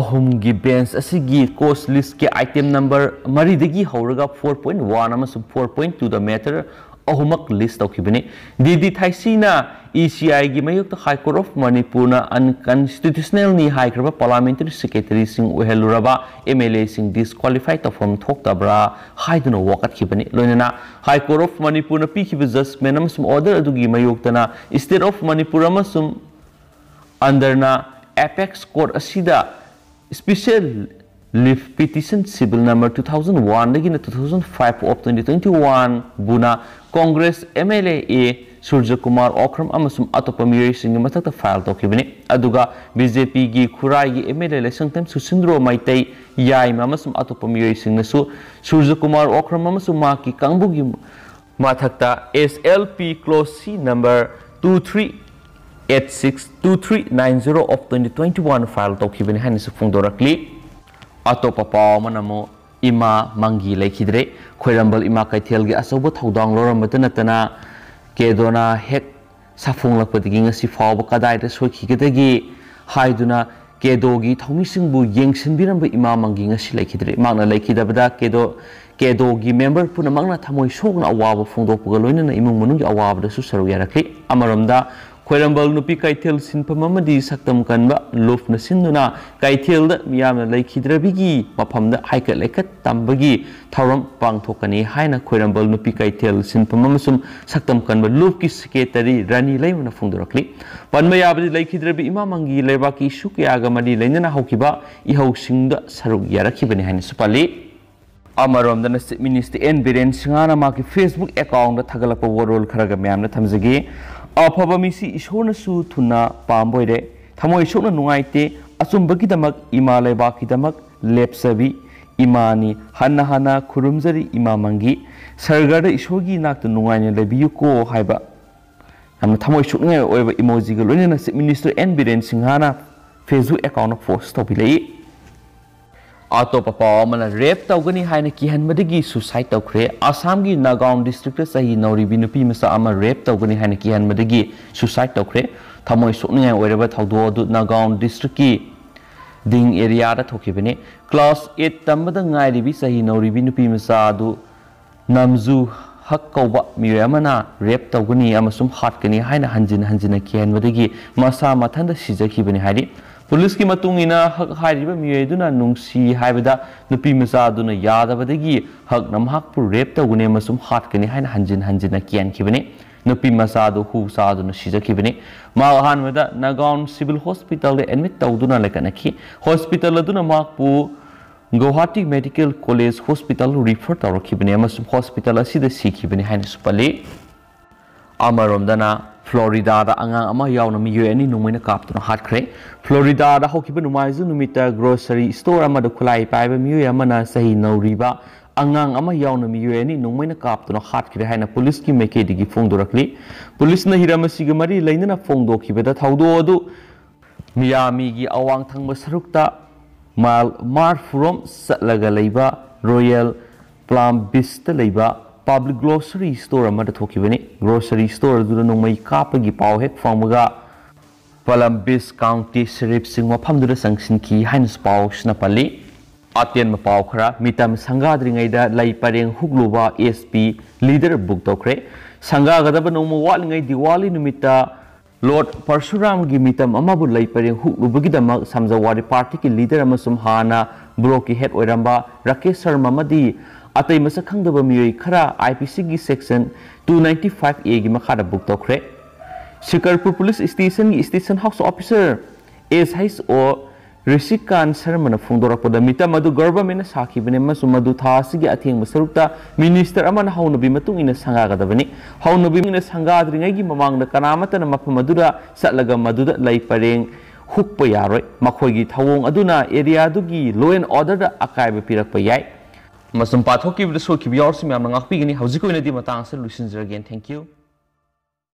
ꯑꯍꯨꯝꯒꯤ ꯕꯦꯟꯆ ꯑꯁꯤꯒꯤ ꯀꯣꯁ ꯂꯤꯁꯀꯤ ꯑꯥꯏꯇꯦꯝ ꯅꯝꯕꯔ ꯃꯔꯤꯗꯒꯤ ꯍꯧꯔꯒ ꯐꯣꯔ ꯄꯣꯏꯟꯠ ꯋꯥꯟ ꯑꯃꯁꯨꯡ ꯐꯣꯔ ꯄꯣꯏꯟꯠ ꯇꯨꯗ ꯃꯦꯇꯔ ꯑꯍꯨꯝꯃꯛ ꯂꯤꯁ ꯇꯧꯈꯤꯕꯅꯤ꯫ ꯗꯤ ꯗꯤ ꯊꯥꯏꯁꯤꯅ ꯏ ꯁꯤ ꯑꯥꯏꯒꯤ ꯃꯥꯌꯣꯛꯇ High Court of ꯃꯅꯤꯄꯨꯔꯅ ꯑꯟꯀꯟꯁꯇꯤꯇ꯭ꯌꯨꯁꯅꯦꯜꯅꯤ ꯍꯥꯏꯈ꯭ꯔꯕ ꯄꯥꯔꯂꯤꯌꯥꯃꯦꯟꯇꯔꯤ ꯁꯦꯀ꯭ꯔꯦꯇꯔꯤꯁꯤꯡ ꯑꯣꯏꯍꯜꯂꯨꯔꯕ ꯑꯦꯝ ꯑꯦꯜ ꯑꯦꯁꯤꯡ ꯗꯤꯁꯀ꯭ꯋꯥꯂꯤꯐꯥꯏ ꯇꯧꯐꯝ ꯊꯣꯛꯇꯕ꯭ꯔꯥ ꯍꯥꯏꯗꯨꯅ ꯋꯥꯀꯠꯈꯤꯕꯅꯤ꯫ ꯂꯣꯏꯅꯅ High Court of ꯃꯅꯤꯄꯨꯔꯅ ꯄꯤꯈꯤꯕ ꯖꯖꯃꯦꯟ ꯑꯃꯁꯨꯡ ꯑꯣꯔꯗꯔ ꯑꯗꯨꯒꯤ ꯃꯥꯌꯣꯛꯇꯅ State of ꯃꯅꯤꯄꯨꯔ ꯑꯃꯁꯨꯡ ꯑꯟꯗꯔꯅ ꯑꯦꯄꯦꯛꯁ ꯀꯣꯔꯠ ꯑꯁꯤꯗ special leave petition civil number two thousand one ꯗꯒꯤꯅ two thousand five of twenty twenty one ꯕꯨꯅ Congress M L A A Surajkumar Okram ꯑꯃꯁꯨꯡ ꯑꯇꯣꯞꯄ ꯃꯤꯑꯣꯏꯁꯤꯡꯒꯤ ꯃꯊꯛꯇ ꯐꯥꯏꯜ ꯇꯧꯈꯤꯕꯅꯤ꯫ ꯑꯗꯨꯒ ꯕꯤ ꯖꯦ ꯄꯤꯒꯤ ꯈꯨꯔꯥꯏꯒꯤ ꯑꯦꯝ ꯑꯦꯜ ꯑꯦ ꯂꯩꯁꯪꯊꯦꯝ ꯁꯨꯁꯤꯟꯗ꯭ꯔꯣ ꯃꯩꯇꯩ ꯌꯥꯏꯃ ꯑꯃꯁꯨꯡ ꯑꯇꯣꯞꯄ ꯃꯤꯑꯣꯏꯁꯤꯡꯅꯁꯨ ꯁꯨꯔꯖꯀꯨꯃꯥꯔ ꯑꯣꯈ꯭ꯔꯝ ꯑꯃꯁꯨꯡ ꯃꯍꯥꯛꯀꯤ ꯀꯥꯡꯕꯨꯒꯤ ꯃꯊꯛꯇ S L P clause C number two three eight six two three nine zero of twenty twenty one file ꯇꯧꯈꯤꯕꯅꯤ ꯍꯥꯏꯅꯁꯨ ꯐꯣꯡꯗꯣꯔꯛꯂꯤ꯫ ꯑꯇꯣꯞꯄ ꯄꯥꯎ ꯑꯃꯅ ꯑꯃꯨꯛ ꯏꯃꯥ ꯃꯪꯒꯤ ꯂꯩꯈꯤꯗ꯭ꯔꯦ꯫ ꯈ꯭ꯋꯥꯏꯔꯝꯕꯟ ꯏꯃꯥ ꯀꯩꯊꯦꯜꯒꯤ ꯑꯆꯧꯕ ꯊꯧꯗꯥꯡ ꯂꯧꯔꯝꯕꯇ ꯅꯠꯇꯅ ꯀꯦꯗꯣꯅ ꯍꯦꯛ ꯁꯥꯐꯣꯡꯂꯛꯄꯗꯒꯤ ꯉꯁꯤ ꯐꯥꯎꯕ ꯀꯗꯥꯏꯗ ꯁꯣꯏꯈꯤꯒꯗꯒꯦ ꯍꯥꯏꯗꯨꯅ ꯀꯦꯗꯣꯒꯤ ꯊꯧꯃꯤꯁꯤꯡꯕꯨ ꯌꯦꯡꯁꯤꯟꯕꯤꯔꯝꯕ ꯏꯃꯥ ꯃꯪꯒꯤ ꯉꯁꯤ ꯂꯩꯈꯤꯗ꯭ꯔꯦ꯫ ꯃꯍꯥꯛꯅ ꯂꯩꯈꯤꯗꯕꯗ ꯀꯦꯗꯣ ꯀꯦꯗꯣꯒꯤ ꯃꯦꯝꯕꯔ ꯄꯨꯝꯅꯃꯛꯅ ꯊꯃꯣꯏ ꯁꯣꯛꯅ ꯑꯋꯥꯕ ꯐꯣꯡꯗꯣꯛꯄꯒ ꯂꯣꯏꯅꯅ ꯏꯃꯨꯡ ꯃꯅꯨꯡꯒꯤ ꯑꯋꯥꯕꯗꯁꯨ ꯁꯔꯨꯛ ꯌꯥꯔꯛꯂꯤ꯫ ꯑꯃꯔꯣꯝꯗ ꯈ꯭ꯋꯥꯏꯔꯝꯕꯟ ꯅꯨꯄꯤ ꯀꯩꯊꯦꯜ ꯁꯤꯟꯐꯝ ꯑꯃꯗꯤ ꯁꯛꯇꯝ ꯀꯟꯕ ꯂꯨꯞꯅ ꯁꯤꯟꯗꯨꯅ ꯀꯩꯊꯦꯜꯗ ꯃꯤꯌꯥꯝꯅ ꯂꯩꯈꯤꯗ꯭ꯔꯕꯤꯒꯤ ꯃꯐꯝꯗ ꯍꯥꯏꯀꯠ ꯂꯩꯀꯠ ꯇꯝꯕꯒꯤ ꯊꯧꯔꯝ ꯄꯥꯡꯊꯣꯛꯀꯅꯤ ꯍꯥꯏꯅ ꯈ꯭ꯋꯥꯏꯔꯝꯕꯟ ꯅꯨꯄꯤ ꯀꯩꯊꯦꯜ ꯁꯤꯟꯐꯝ ꯑꯃꯁꯨꯡ ꯁꯛꯇꯝ ꯀꯟꯕ ꯂꯨꯞꯀꯤ ꯁꯦꯀ꯭ꯔꯦꯇꯔꯤ ꯔꯥꯅꯤ ꯂꯩꯃꯅ ꯐꯣꯡꯗꯣꯔꯛꯂꯤ꯫ ꯄꯟꯕ ꯌꯥꯕꯗꯤ ꯂꯩꯈꯤꯗ꯭ꯔꯕꯤ ꯏꯃꯥ ꯃꯪꯒꯤ ꯂꯩꯕꯥꯛꯀꯤ ꯏꯁꯨ ꯀꯌꯥꯒ ꯃꯔꯤ ꯂꯩꯅꯅ ꯍꯧꯈꯤꯕ ꯏꯍꯧꯁꯤꯡꯗ ꯁꯔꯨꯛ ꯌꯥꯔꯛꯈꯤꯕꯅꯤ ꯍꯥꯏꯅꯁꯨ ꯄꯜꯂꯤ꯫ ꯑꯃꯔꯣꯝꯗꯅ Chief Minister N ꯕꯤꯔꯦꯟ ꯁꯤꯡꯍꯅ ꯃꯍꯥꯛꯀꯤ Facebook account ꯊꯥꯒꯠꯂꯛꯄ ꯋꯥꯔꯣꯜ ꯈꯔꯒ ꯃꯌꯥꯝꯅ ꯊꯝꯖꯒꯦ꯫ ꯑꯐꯕ ꯃꯤꯁꯤ ꯏꯁꯣꯔꯅꯁꯨ ꯊꯨꯅ ꯄꯥꯝꯕ ꯑꯣꯏꯔꯦ꯫ ꯊꯃꯣꯏ ꯁꯣꯛꯅ ꯅꯨꯡꯉꯥꯏꯇꯦ꯫ ꯑꯆꯨꯝꯕꯒꯤꯗꯃꯛ ꯏꯃꯥ ꯂꯩꯕꯥꯛꯀꯤꯗꯃꯛ ꯂꯦꯞꯆꯕꯤ ꯏꯃꯥꯅꯤ꯫ ꯍꯟꯅ ꯍꯟꯅ ꯈꯨꯔꯨꯝꯖꯔꯤ ꯏꯃꯥ ꯃꯪꯒꯤ꯫ ꯁꯔꯒꯗ ꯏꯁꯣꯔꯒꯤ ꯅꯥꯛꯇ ꯅꯨꯡꯉꯥꯏꯅ ꯂꯩꯕꯤꯌꯨꯀꯣ ꯍꯥꯏꯕ ꯌꯥꯝꯅ ꯊꯃꯣꯏ ꯁꯣꯛꯅꯤꯡꯉꯥꯏ ꯑꯣꯏꯕ emoji ꯒ ꯂꯣꯏꯅꯅ Chief Minister N ꯕꯤꯔꯦꯟ ꯁꯤꯡꯍꯅ Facebook account post ꯇꯧꯕꯤꯔꯛꯏ꯫ ꯑꯇꯣꯞꯄ ꯄꯥꯎ ꯑꯃꯅ ꯔꯦꯞ ꯇꯧꯒꯅꯤ ꯍꯥꯏꯅ ꯀꯤꯍꯟꯕꯗꯒꯤ suicide ꯇꯧꯈ꯭ꯔꯦ꯫ ꯑꯁꯥꯝꯒꯤ ꯅꯥꯒꯥꯎꯟ district ꯇ ꯆꯍꯤ ꯅꯧꯔꯤꯕꯤ ꯅꯨꯄꯤ ꯃꯆꯥ ꯑꯃ ꯔꯦꯞ ꯇꯧꯒꯅꯤ ꯍꯥꯏꯅ ꯀꯤꯍꯟꯕꯗꯒꯤ suicide ꯇꯧꯈ꯭ꯔꯦ꯫ ꯊꯃꯣꯏ ꯁꯣꯛꯅꯤꯡꯉꯥꯏ ꯑꯣꯏꯔꯕ ꯊꯧꯗꯣꯛ ꯑꯗꯨ ꯅꯥꯒꯥꯎꯟ district ꯀꯤ ꯗꯤꯡ area ꯗ ꯊꯣꯛꯈꯤꯕꯅꯤ꯫ Class eight ꯇꯝꯕꯗ ꯉꯥꯏꯔꯤꯕꯤ ꯆꯍꯤ ꯅꯧꯔꯤꯕꯤ ꯅꯨꯄꯤ ꯃꯆꯥ ꯑꯗꯨ ꯅꯝꯖꯨ ꯍꯛ ꯀꯧꯕ ꯃꯤꯑꯣꯏ ꯑꯃꯅ ꯔꯦꯞ ꯇꯧꯒꯅꯤ ꯑꯃꯁꯨꯡ ꯍꯥꯠꯀꯅꯤ ꯍꯥꯏꯅ ꯍꯟꯖꯤꯟ ꯍꯟꯖꯤꯟꯅ ꯀꯤꯍꯟꯕꯗꯒꯤ ꯃꯁꯥ ꯃꯊꯟꯇ ꯁꯤꯖꯈꯤꯕꯅꯤ ꯍꯥꯏꯔꯤ꯫ ꯄꯨꯂꯤꯁꯀꯤ ꯃꯇꯨꯡ ꯏꯟꯅ, ꯍꯛ ꯍꯥꯏꯔꯤꯕ ꯃꯤꯑꯣꯏ ꯑꯗꯨꯅ ꯅꯨꯡꯁꯤ ꯍꯥꯏꯕꯗ ꯅꯨꯄꯤ ꯃꯆꯥ ꯑꯗꯨꯅ ꯌꯥꯗꯕꯗꯒꯤ ꯍꯛꯅ ꯃꯍꯥꯛꯄꯨ ꯔꯦꯞ ꯇꯧꯒꯅꯤ ꯑꯃꯁꯨꯡ ꯍꯥꯠꯀꯅꯤ ꯍꯥꯏꯅ ꯍꯟꯖꯤꯟ ꯍꯟꯖꯤꯟꯅ ꯀꯤꯍꯟꯈꯤꯕꯅꯤ꯫ ꯅꯨꯄꯤ ꯃꯆꯥ ꯑꯗꯨ ꯍꯨ ꯆꯥꯗꯨꯅ ꯁꯤꯖꯈꯤꯕꯅꯤ꯫ ꯃꯍꯥꯛ ꯑꯍꯥꯟꯕꯗ ꯅꯥꯒꯥꯎꯟ ꯁꯤꯚꯤꯜ ꯍꯣꯁꯄꯤꯇꯥꯜꯗ ꯑꯦꯗꯃꯤꯠ ꯇꯧꯗꯨꯅ ꯂꯩꯈꯠꯅꯈꯤ꯫ ꯍꯣꯁꯄꯤꯇꯥꯜ ꯑꯗꯨꯅ ꯃꯍꯥꯛꯄꯨ Guwahati medical college hospital refer ꯇꯧꯔꯛꯈꯤꯕꯅꯤ ꯑꯃꯁꯨꯡ ꯍꯣꯁꯄꯤꯇꯥꯜ ꯑꯁꯤꯗ ꯁꯤꯈꯤꯕꯅꯤ ꯍꯥꯏꯅꯁꯨ ꯄꯜꯂꯤ꯫ ꯑꯃꯔꯣꯝꯗꯅ, ꯐ꯭ꯂꯣꯔꯤꯗꯥꯗ ꯑꯉꯥꯡ ꯑꯃ ꯌꯥꯎꯅ ꯃꯤꯑꯣꯏ ꯑꯅꯤ ꯅꯣꯡꯃꯩꯅ ꯀꯥꯞꯇꯨꯅ ꯍꯥꯠꯈ꯭ꯔꯦ꯫ ꯐ꯭ꯂꯣꯔꯤꯗꯥꯗ ꯍꯧꯈꯤꯕ ꯅꯣꯡꯃꯥꯏꯖꯤꯡ ꯅꯨꯃꯤꯠꯇ ꯒ꯭ꯔꯣꯁꯔꯤ ꯁ꯭ꯇꯣꯔ ꯑꯃꯗ ꯈꯨꯠꯂꯥꯏ ꯄꯥꯏꯕ ꯃꯤꯑꯣꯏ ꯑꯃꯅ ꯆꯍꯤ ꯅꯧꯔꯤꯕ ꯑꯉꯥꯡ ꯑꯃ ꯌꯥꯎꯅ ꯃꯤꯑꯣꯏ ꯑꯅꯤ ꯅꯣꯡꯃꯩꯅ ꯀꯥꯞꯇꯨꯅ ꯍꯥꯠꯈ꯭ꯔꯦ ꯍꯥꯏꯅ ꯄꯨꯂꯤꯁꯀꯤ ꯃꯥꯏꯀꯩꯗꯒꯤ ꯐꯣꯡꯗꯣꯔꯛꯂꯤ꯫ ꯄꯨꯂꯤꯁꯅ ꯍꯤꯔꯝ ꯑꯁꯤꯒ ꯃꯔꯤ ꯂꯩꯅꯅ ꯐꯣꯡꯗꯣꯛꯈꯤꯕꯗ, ꯊꯧꯗꯣꯛ ꯑꯗꯨ ꯃꯤꯌꯥꯃꯤꯒꯤ ꯑꯋꯥꯡ ꯊꯪꯕ ꯁꯔꯨꯛꯇ ꯃꯥꯏꯜ ꯃꯔꯤꯐꯨꯔꯣꯝ ꯆꯠꯂꯒ ꯂꯩꯕ ꯔꯣꯌꯦꯜ ꯄ꯭ꯂꯥꯝ ꯕꯤꯆꯇ ꯂꯩꯕ ꯄꯕ꯭ꯂꯤꯛ ꯒ꯭ꯔꯣꯁꯔꯤ ꯁ꯭ꯇꯣꯔ ꯑꯃꯗ ꯊꯣꯛꯈꯤꯕꯅꯤ꯫ ꯒ꯭ꯔꯣꯁꯔꯤ ꯁ꯭ꯇꯣꯔ ꯑꯗꯨꯗ ꯅꯣꯡꯃꯩ ꯀꯥꯞꯄꯒꯤ ꯄꯥꯎ ꯍꯦꯛ ꯐꯪꯕꯒ ꯄꯥꯂꯝ ꯕꯤꯆ ꯀꯥꯎꯟꯇꯤ ꯁꯦꯔꯤꯐꯁꯤꯡ ꯃꯐꯝꯗꯨꯗ ꯆꯪꯁꯤꯟꯈꯤ ꯍꯥꯏꯅꯁꯨ ꯄꯥꯎꯁꯤꯅ ꯄꯜꯂꯤ꯫ ꯑꯇꯦꯟꯕ ꯄꯥꯎ ꯈꯔ: ꯃꯤꯇꯝ ꯁꯪꯒꯥꯗ꯭ꯔꯤꯉꯩꯗ ꯂꯩ ꯄꯔꯦꯡ ꯍꯨꯛꯂꯨꯕ ꯑꯦꯁ ꯄꯤ ꯂꯤꯗꯔ ꯕꯨꯛ ꯇꯧꯈ꯭ꯔꯦ꯫ ꯁꯪꯒꯥꯒꯗꯕ ꯅꯣꯡꯃ ꯋꯥꯠꯂꯤꯉꯩ ꯗꯤꯋꯥꯂꯤ ꯅꯨꯃꯤꯠꯇ ꯂꯣꯔꯗ ꯄꯔꯁꯨꯔꯥꯝꯒꯤ ꯃꯤꯇꯝ ꯑꯃꯕꯨ ꯂꯩ ꯄꯔꯦꯡ ꯍꯨꯛꯂꯨꯕꯒꯤꯗꯃꯛ ꯁꯝꯖꯋꯥꯗꯤ ꯄꯥꯔꯇꯤꯒꯤ ꯂꯤꯗꯔ ꯑꯃꯁꯨꯡ ꯍꯥꯟꯅ ꯕ꯭ꯂꯣꯛꯀꯤ ꯍꯦꯗ ꯑꯣꯏꯔꯝꯕ ꯔꯥꯀꯦꯁ ꯁꯔꯃ ꯑꯃꯗꯤ ꯑꯇꯩ ꯃꯁꯛ ꯈꯪꯗꯕ ꯃꯤꯑꯣꯏ ꯈꯔ ꯑꯥꯏ ꯄꯤ ꯁꯤꯒꯤ ꯁꯦꯛꯁꯟ ꯇꯨ ꯅꯥꯏꯟꯇꯤ ꯐꯥꯏꯚ ꯑꯦꯒꯤ ꯃꯈꯥꯗ ꯕꯨꯛ ꯇꯧꯈ꯭ꯔꯦ꯫ ꯁꯤꯀꯔꯄꯨꯔ ꯄꯨꯂꯤꯁ ꯁ꯭ꯇꯦꯁꯟꯒꯤ ꯁ꯭ꯇꯦꯁꯟ ꯍꯥꯎꯁ ꯑꯣꯐꯤꯁꯔ ꯑꯦꯁ ꯍꯩꯆ ꯑꯣ ꯔꯤꯁꯤꯀꯥꯟ ꯁꯔꯃꯅ ꯐꯣꯡꯗꯣꯔꯛꯄꯗ, ꯃꯤꯇꯝ ꯑꯗꯨ ꯒꯚꯔꯟꯃꯦꯟꯠꯅ ꯁꯥꯈꯤꯕꯅꯤ ꯑꯃꯁꯨꯡ ꯃꯗꯨ ꯊꯥ ꯑꯁꯤꯒꯤ ꯑꯊꯦꯡꯕ ꯁꯔꯨꯛꯇ ꯃꯤꯅꯤꯁꯇꯔ ꯑꯃꯅ ꯍꯧꯅꯕꯤ ꯃꯇꯨꯡ ꯏꯟꯅ ꯁꯪꯒꯥꯒꯗꯕꯅꯤ꯫ ꯍꯧꯅꯕꯤ ꯃꯇꯨꯡ ꯏꯟꯅ ꯁꯪꯒꯥꯗ꯭ꯔꯤꯉꯩꯒꯤ ꯃꯃꯥꯡꯗ ꯀꯅꯥꯃꯠꯇꯅ ꯃꯐꯝ ꯑꯗꯨꯗ ꯆꯠꯂꯒ ꯃꯗꯨꯗ ꯂꯩ ꯄꯔꯦꯡ ꯍꯨꯛꯄ ꯌꯥꯔꯣꯏ꯫ ꯃꯈꯣꯏꯒꯤ ꯊꯧꯑꯣꯡ ꯑꯗꯨꯅ ꯑꯦꯔꯤꯌꯥꯗꯨꯒꯤ law and orderꯗ ꯑꯀꯥꯏꯕ ꯄꯤꯔꯛꯄ ꯌꯥꯏ꯫ ꯑꯃꯁꯨꯡ ꯄꯥꯊꯣꯛꯈꯤꯕꯗ ꯁꯣꯏꯈꯤꯕ ꯌꯥꯎꯔꯁꯨ ꯃꯌꯥꯝꯅ ꯉꯥꯛꯄꯤꯒꯅꯤ꯫ ꯍꯧꯖꯤꯛꯀꯤ ꯑꯣꯏꯅꯗꯤ ꯃꯇꯥꯡ ꯑꯁꯤꯗ ꯂꯣꯏꯁꯤꯟꯖꯔꯒꯦ꯫ Thank you꯫